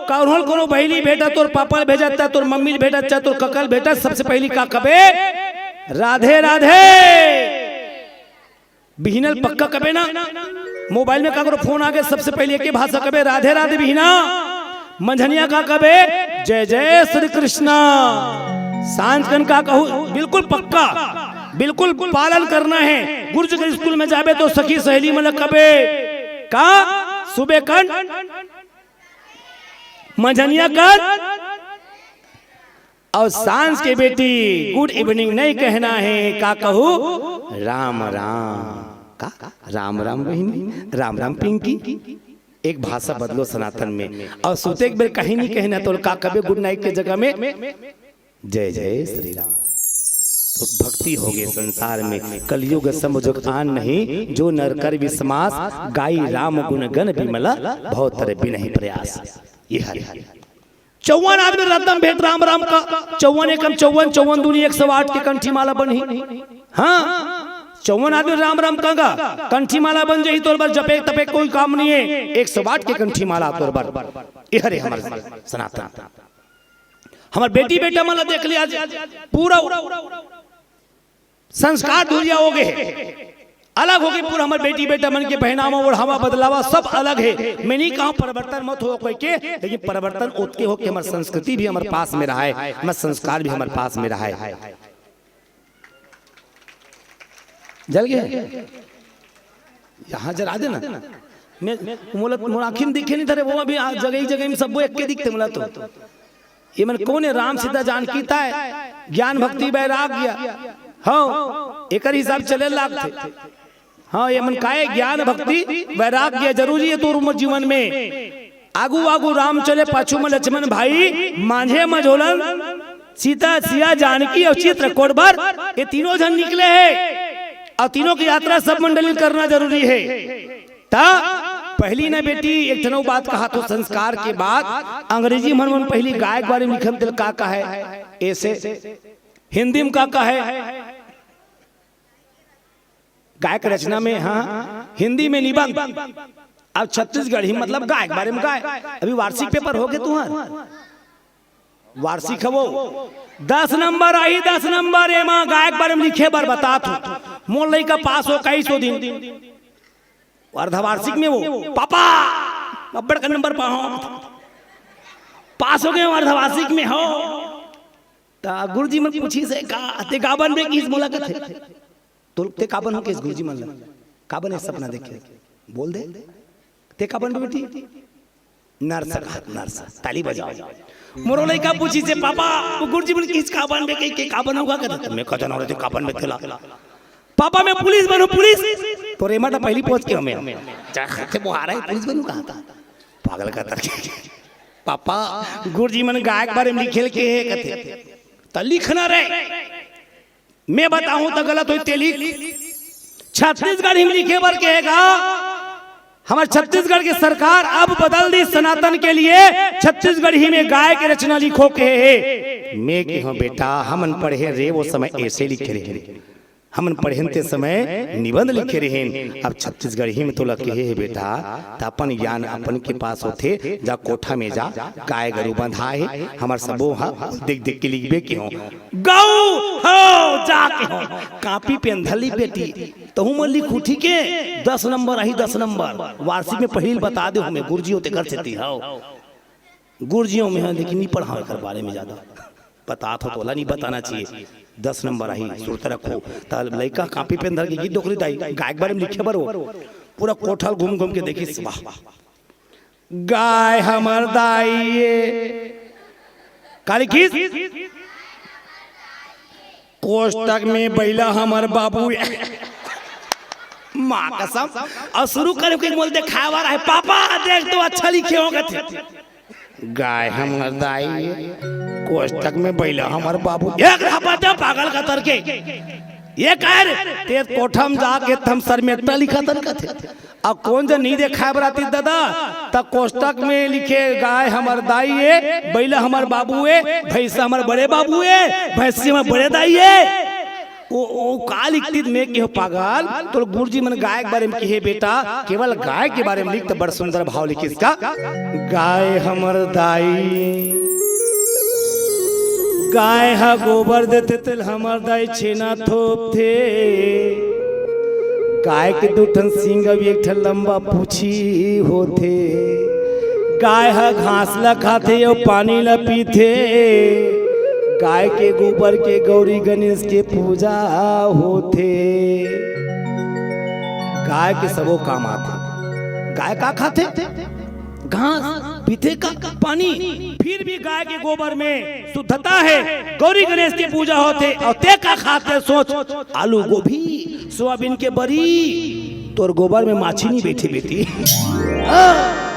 कहूँ कोनो बहिनी भेटत, तोर पापा ल भेटत, तोर मम्मी ल भेटत, चाहे तोर कका ल भेटत, सबसे पहिली का कबे? राधे राधे। बिहना ल पक्का कबे ना, मोबाइल में काकरो फोन आगे, सबसे पहिली एके भाषा कबे, राधे राधे बिहना। मंझनिया का कबे? जय जय श्री कृष्णा। सांझ कन का कहू? बिल्कुल पक्का, बिल्कुल पालन करना हे। गुरुजी के स्कूल में जाबे तो सखी सहेली मन ल कबे का? सुबह कन, मंझनिया कन, अउ सांझ के बेटी गुड इवनिंग नहीं कहना हे, का कहू? राम राम। का? राम राम बहिनी, राम राम पिंकी। एक भाषा बदलो सनातन में। अउ सुते के बेर कहीं नहीं कहना, तो का कबे गुड नाइट के जगह में जय जय श्री राम। तो भक्ति हो गे संसार में, कलयुग समझुक आन नहीं, जो नर कर विसमास, गाई राम गुण गण बिमला, बहुत तरह बिनहि प्रयास। ये हरे। चौवन आदमी रतन भेंट राम राम का, चौवन एकम चौवन, चौवन दूनी एक सौ आठ के कंठी माला बनही। हाँ, चौवन आदमी राम राम का गा, कंठी माला बन जाही, तोर बर जपे तपे कोई काम नहीं हे, एक सौ आठ के कंठी माला तोर बर। ये हरे हमर सनातन, हमर बेटी बेटा मन ला देख लिया आज, पूरा संस्कार धुरिया हो गे हे, अलग हो गे पूरा। हमर बेटी बेटा मन के पहनावा ओढ़ावा बदलावा सब अलग हे। मैं नहीं कहूँ परिवर्तन मत हो कोई के, लेकिन परिवर्तन ओतके हो कि हमर संस्कृति भी हमर पास में रहे, हमर संस्कार भी हमर पास में रहे। जल गए? यहाँ जरा देना। मैं मोला मोर आँखी में दिखे नहीं धरे, वो अभी आ जगह जगह में सबो एक के दिखते मोला तो। ये मन कौन है? राम सीता जानकी ताय, ज्ञान भक्ति वैराग्य। हाँ, एकर हिसाब चले लागथे। हाँ, ये मन काय ज्ञान भक्ति वैराग्य जरूरी है तोर उमर जीवन में। आगू आगू राम चले, पाछू में लक्ष्मण भाई, माझे मझोलन सीता सिया जानकी और चित्रकोट बर, ये तीनों झन निकले हैं और तीनों की यात्रा सब मंडली करना जरूरी है। त पहली ना बेटी, एक ठन अउ बात कहा तो संस्कार के बात। अंग्रेजी मन मन पहली गाय के बारे में लिखन तेल का कहे? ऐसे हिंदी में का कहे? गाय के रचना में, हाँ, हिंदी में निबंध। अब छत्तीसगढ़ी मतलब गाय के बारे में गाय। अभी वार्षिक पेपर हो गए तुहार, वार्षिक हवो, दस नंबर आही, दस नंबर एमा गाय के बारे में लिखे बर बतात हूँ। मोर लइका पास हो कई सौ दिन, अर्धवार्षिक में वो, "पापा, अब्बड़ का नंबर पाहो, पास हो गए हो अर्धवार्षिक में हो।" त गुरुजी मन पूछी से का, "ते का बनबे?" किस मोला कथे। तो ते का बनहू किस गुरुजी मन ला? "का बने सपना देखे?" बोल दे। "ते का बनबे बेटी?" "नर्स।" कहा, "नर्स।" ताली बजाओ। मोरो लइका पूछी से, "पापा, वो गुरुजी मन किस का बनबे?" कही के, "का बनहू?" कथे, "मैं का जानव रे, ते का बनबे तेला?" "पापा, मैं पुलिस बनहूँ, पुलिस।" तो रेमा तो पहली पहुंच के हमें, "जा, ते मोहारा है, पुलिस बनहूँ कहा था?" पागल का तरह। "पापा, गुरुजी मन गाय के बारे में लिखे लिखे है," कथे, "त लिखना रे।" मैं बताहूं त गलत होई ते लिख। छत्तीसगढ़ी में लिखे बर कहेगा। हमर छत्तीसगढ़ के सरकार अब बदल दी, सनातन के लिए छत्तीसगढ़ी में गाय के रचना लिखो कहे हे। मैं कहेंव, "बेटा, हमन पढ़े रे वो समय ऐसे लिखे रहे, हमन पढ़ेन ते समय निबंध लिखे रहेन।" अब छत्तीसगढ़ी में तोला कहे हे बेटा, त अपन ज्ञान अपन के पास होथे, जा कोठा में जा, गाय गरू बंधा हे, हमर सबो ह देख देख के लिखबे कहेंव। गऊ हो, जाके हो, कापी पेन धर ली बेटी, तहू मन लिखहू, ठीक है? दस नंबर आही, दस नंबर। वार्षिक में पहिली बता दे हमें, गुरुजी होते घर से ती हव। गुरुजियों में है, लेकिन नहीं पढ़ा एकर बारे में ज्यादा। बतात हो तोला नहीं बताना चाहिए। दस नंबर आही, सुरता रखो। त लइका कापी पेन धर के गीत डोकरी दाई, गाय के बारे में लिखे बर हो। पूरा कोठा घूम घूम के देखिस, वाह। गाय हमर दाई ये। का लिखिस? कोष्टक में बैला हमर बाबू ये। माँ कसम। अउ शुरू करे के मोला देखाय वाला हे, "पापा, देख तो अच्छा लिखे हो," कथे। गाय हमर दाई ये। कोष्टक में बैला हमर बाबू। एक हपा दे पागल का तरके। ये कह रे, ते कोठा में जाके त हम सर में एकटा लिखा तन कथे। अब कोन जन नहीं देखाय बर आतिस दादा, त कोष्टक में लिखे, "गाय हमर दाई ये, बैला हमर बाबू ये, भैंसा हमर बड़े बाबू ये, भैंसी हमर बड़े दाई ये।" ओ, ओ का लिखतिस, मैं कहेंव पागल, तोर गुरुजी मन गाय के बारे में कहे बेटा, केवल गाय के बारे में लिख, त बड़ सुंदर भाव लिखिस का, "गाय हमर दाई, गाय ह गोबर देथे तेल हमर दाई छेना थोपथे।" गाय के दू ठन सींग अउ एक ठन लंबा पूछी होथे। गाय ह घास ल खाथे अउ पानी ल पीथे। गाय के गोबर के गौरी गणेश के पूजा होथे। गाय के सबो काम आथे। गाय का खाथे? घास, पीथे का पानी, फिर भी गाय के गोबर में शुद्धता हे, गौरी गणेश के पूजा होथे। अउ ते का खाथे सोच, आलू गोभी, सोयाबीन के बरी, तोर गोबर में माछी नहीं बैठे बेटी। हाँ,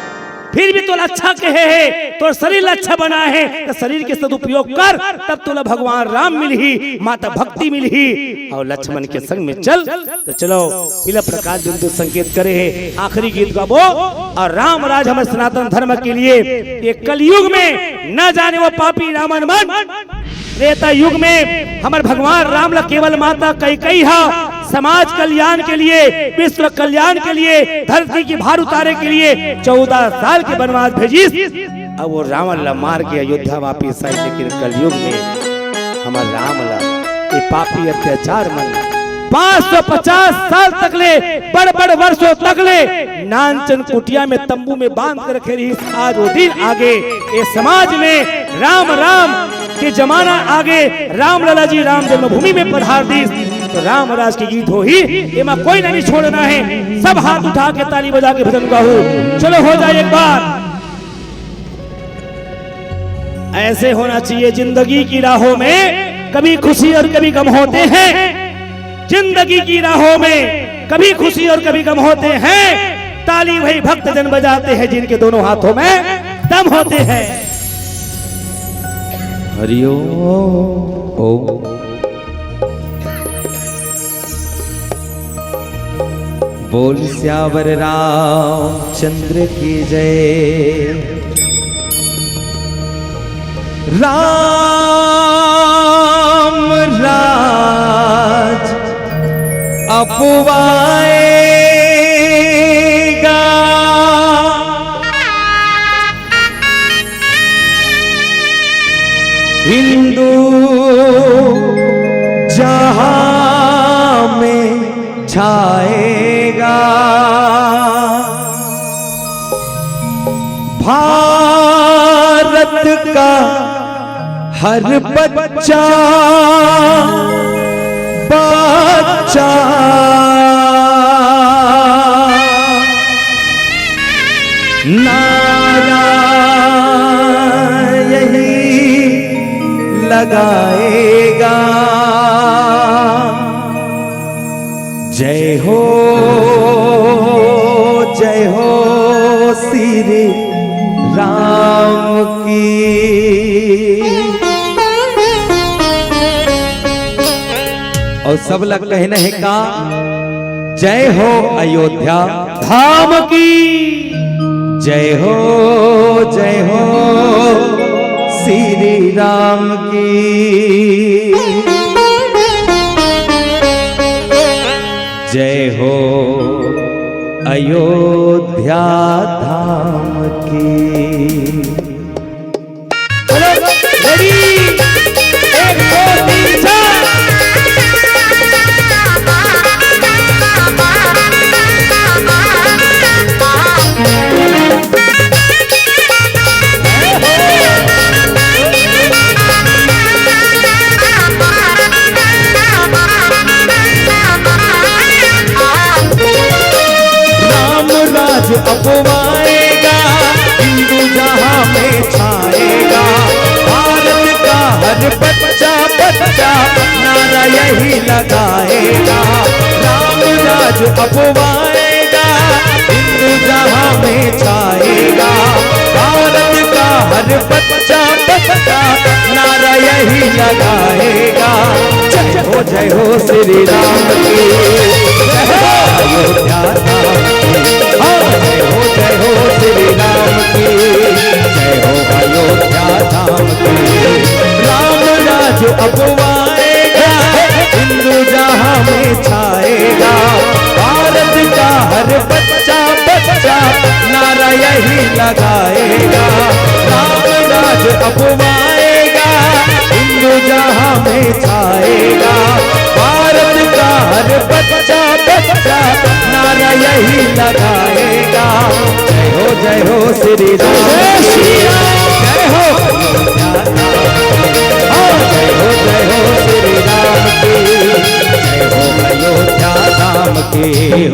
फिर भी तोला अच्छा कहे हे, तोर शरीर ला अच्छा बनाए हे, त शरीर के सदुपयोग कर, तब तोला भगवान राम मिलही, माता भक्ति मिलही, अउ लक्ष्मण के संग में चल। त चलो, पीला प्रकाश बिंदु संकेत करे हे, आखिरी गीत गाबो। अउ राम राज हमर सनातन धर्म के लिए, ये कलयुग में न जाने वो पापी रावण मन, त्रेता युग में हमर भगवान राम ला केवल माता कैकई हा समाज कल्याण के लिए, विश्व कल्याण के लिए, धरती की भार उतारे के लिए चौदह साल के वनवास भेजिस। अब वो रावण ला मार के अयोध्या वापिस आए, लेकिन कलयुग में हमर राम ला, ये पापी अत्याचार मन पाँच सौ पचास साल तक ले, बड़ बड़ वर्षों तक ले नानचन कुटिया में, तंबू में बांध के रखे रहिस। आज वो दिन आगे, ये समाज में राम राम के जमाना आगे, रामलला जी राम जन्मभूमि में पधार दिस। राम राज के गीत होही, एमा कोई ला नहीं छोड़ना हे। सब हाथ उठा के ताली बजा के भजन गाहू। चलो हो जाए एक बार। ऐसे होना चाहिए। जिंदगी की राहों में कभी खुशी और कभी गम होते हैं। जिंदगी की राहों में कभी खुशी और कभी गम होते हैं। ताली वही भक्त जन बजाते हैं जिनके दोनों हाथों में दम होते हैं। हरिओम। ओम। बोल सियावर रामचंद्र की जय। राम राज अपवाएगा, हिंदू जहां में छाएगा। भारत का हर बच्चा, बच्चा नारा यही लगाएगा। जय हो, जय हो श्री राम की। अउ सब ला कहना हे का, जय हो अयोध्या धाम की। जय हो, जय हो श्री राम की। जय हो अयोध्या धाम की। चलो, ready, एक, दो, तीन, चार। राम राज अपवाएगा, हिंदू जहां में छाएगा। भारत का हर बच्चा, बच्चा नारा यही लगाएगा। राम राज अपवाएगा, हिंदू जहां में छाएगा। भारत का हर बच्चा, बच्चा नारा यही लगाएगा। जय हो, जय हो श्री राम की, जय हो अयोध्या धाम की। हाँ, जय हो, जय हो श्री राम की, जय हो अयोध्या धाम की। राम राज अपवाएगा, हिंदू जहां में छाएगा। भारत का हर बच्चा, बच्चा नारा यही लगाएगा। राम राज अपवाएगा, हिंदू जहां में छाएगा। भारत का हर बच्चा, बच्चा नारा यही लगाएगा। जय हो, जय हो श्री राम। जय श्री राम। जय हो अयोध्या धाम की। हाँ, जय हो, जय हो श्री राम की। जय हो अयोध्या धाम की। हो।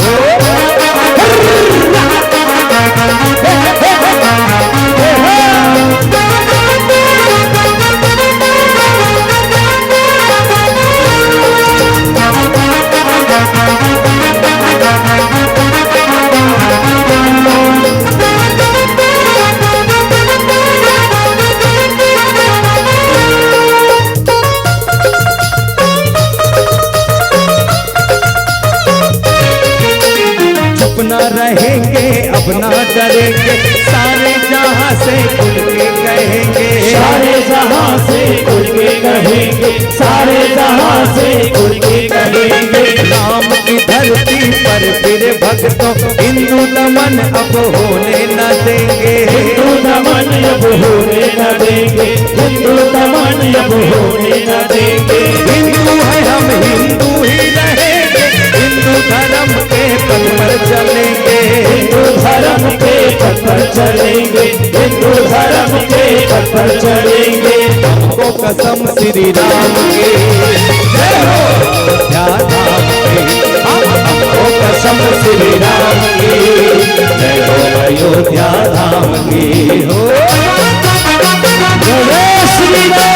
चुप ना रहेंगे, अब ना डरेंगे, सारे जहां से खुल के कहेंगे। सारे जहां से खुल के कहेंगे, सारे जहां से खुल के कहेंगे। राम की धरती पर फिर भक्तों, हिंदू दमन अब होने न देंगे। हिंदू दमन अब होने न देंगे, हिंदू दमन अब होने न देंगे। हिंदू है हम, हिंदू ही रहेंगे, हिंदू धर्म के पथ पर चलेंगे। हिंदू धर्म के पथ पर चलेंगे, हिंदू धर्म के पथ पर चलेंगे। हमको कसम श्री राम की। जय हो। अयोध्या धाम की, हाँ, हमको कसम श्री राम की, जय हो अयोध्या धाम की हो। जय श्री राम।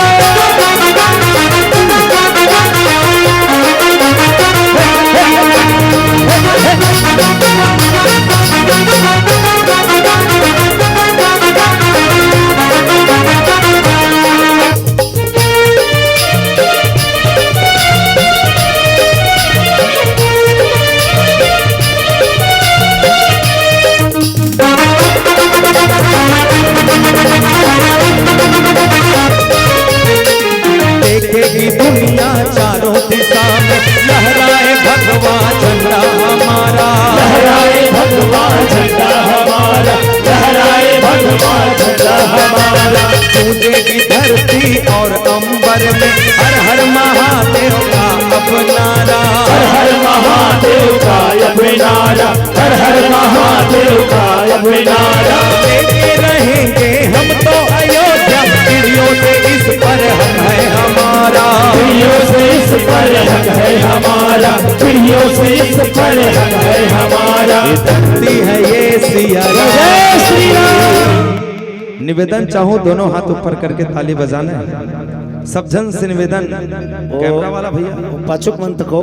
देखेगी दुनिया चारों दिशा में, लहराए भगवा झंडा हमारा। लहराए भगवा झंडा हमारा, लहराए भगवा झंडा हमारा। गूंजेगी धरती और अंबर में, हर हर महादेव का अब नारा। हर हर महादेव का अब नारा, हर हर महादेव का अब नारा। लेके रहेंगे हम तो अयोध्या, पीढ़ियों से इस पर हक है हमारा। पीढ़ियों से इस पर हक है हमारा, पीढ़ियों से इस पर हक है हमारा। ये धरती है ये सिया राम। जय श्री राम। निवेदन चाहूं, दोनों हाथ ऊपर करके ताली बजाना है। सब झन से निवेदन, ओ, कैमरा वाला भैया। ओ, पाछू के मन तको,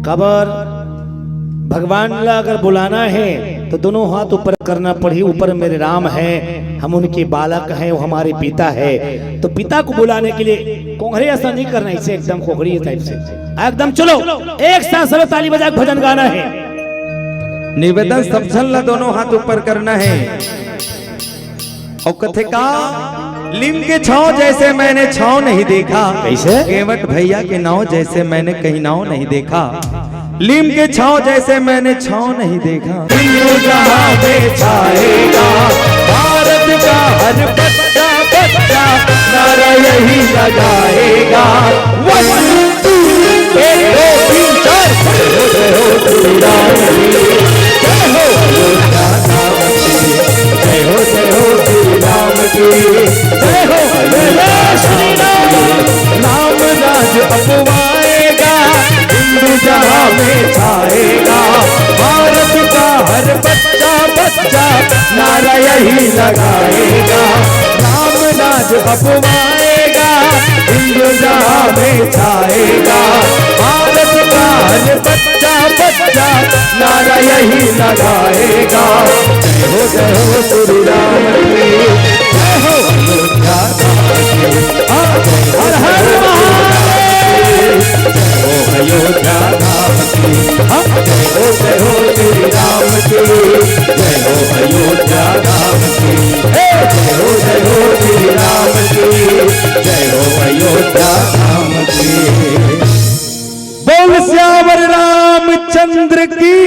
काबर भगवान ला अगर बुलाना है तो दोनों हाथ ऊपर करना पड़ही। ऊपर मेरे राम हैं, हम उनके बालक हैं, वो हमारे पिता है। तो पिता को बुलाने के लिए कोंघरे ऐसा नहीं करना, इसे एकदम कोकड़ी टाइप से, एकदम चलो, एक साथ सब ताली बजा के भजन गाना है। निवेदन, सब झन ला दोनों हाथ ऊपर करना है। और कथे का, लीम के छांव जैसे मैंने छांव नहीं देखा। कैसे? केवट भैया के नाव जैसे मैंने कहीं नाव नहीं देखा। लीम के छांव जैसे मैंने छांव नहीं देखा। हिंदू जहां में छाएगा भारत का हर बच्चा, बच्चा नारा यही लगाएगा। One, two, एक, दो, तीन, चार। जय हो, जय हो श्री राम की। जय हो अयोध्या धाम की। जय हो, जय हो श्री राम की। जय हो, जय हो श्री राम। राम राज अपवाएगा, हिंदू जहां में छाएगा। भारत का हर बच्चा, बच्चा नारा यही लगाएगा। राम राज अपवाएगा, हिंदू जहां में छाएगा। भारत का हर बच्चा, बच्चा नारा यही लगाएगा। जय हो, जय हो श्री राम की, जय हो अयोध्या धाम की। हाँ, हर हर महादेव। जय हो अयोध्या धाम की। हाँ, जय हो, जय हो श्री राम की। जय हो अयोध्या धाम की। हे, जय हो, जय हो श्री राम की। जय हो अयोध्या धाम की। बोल सियावर रामचंद्र की।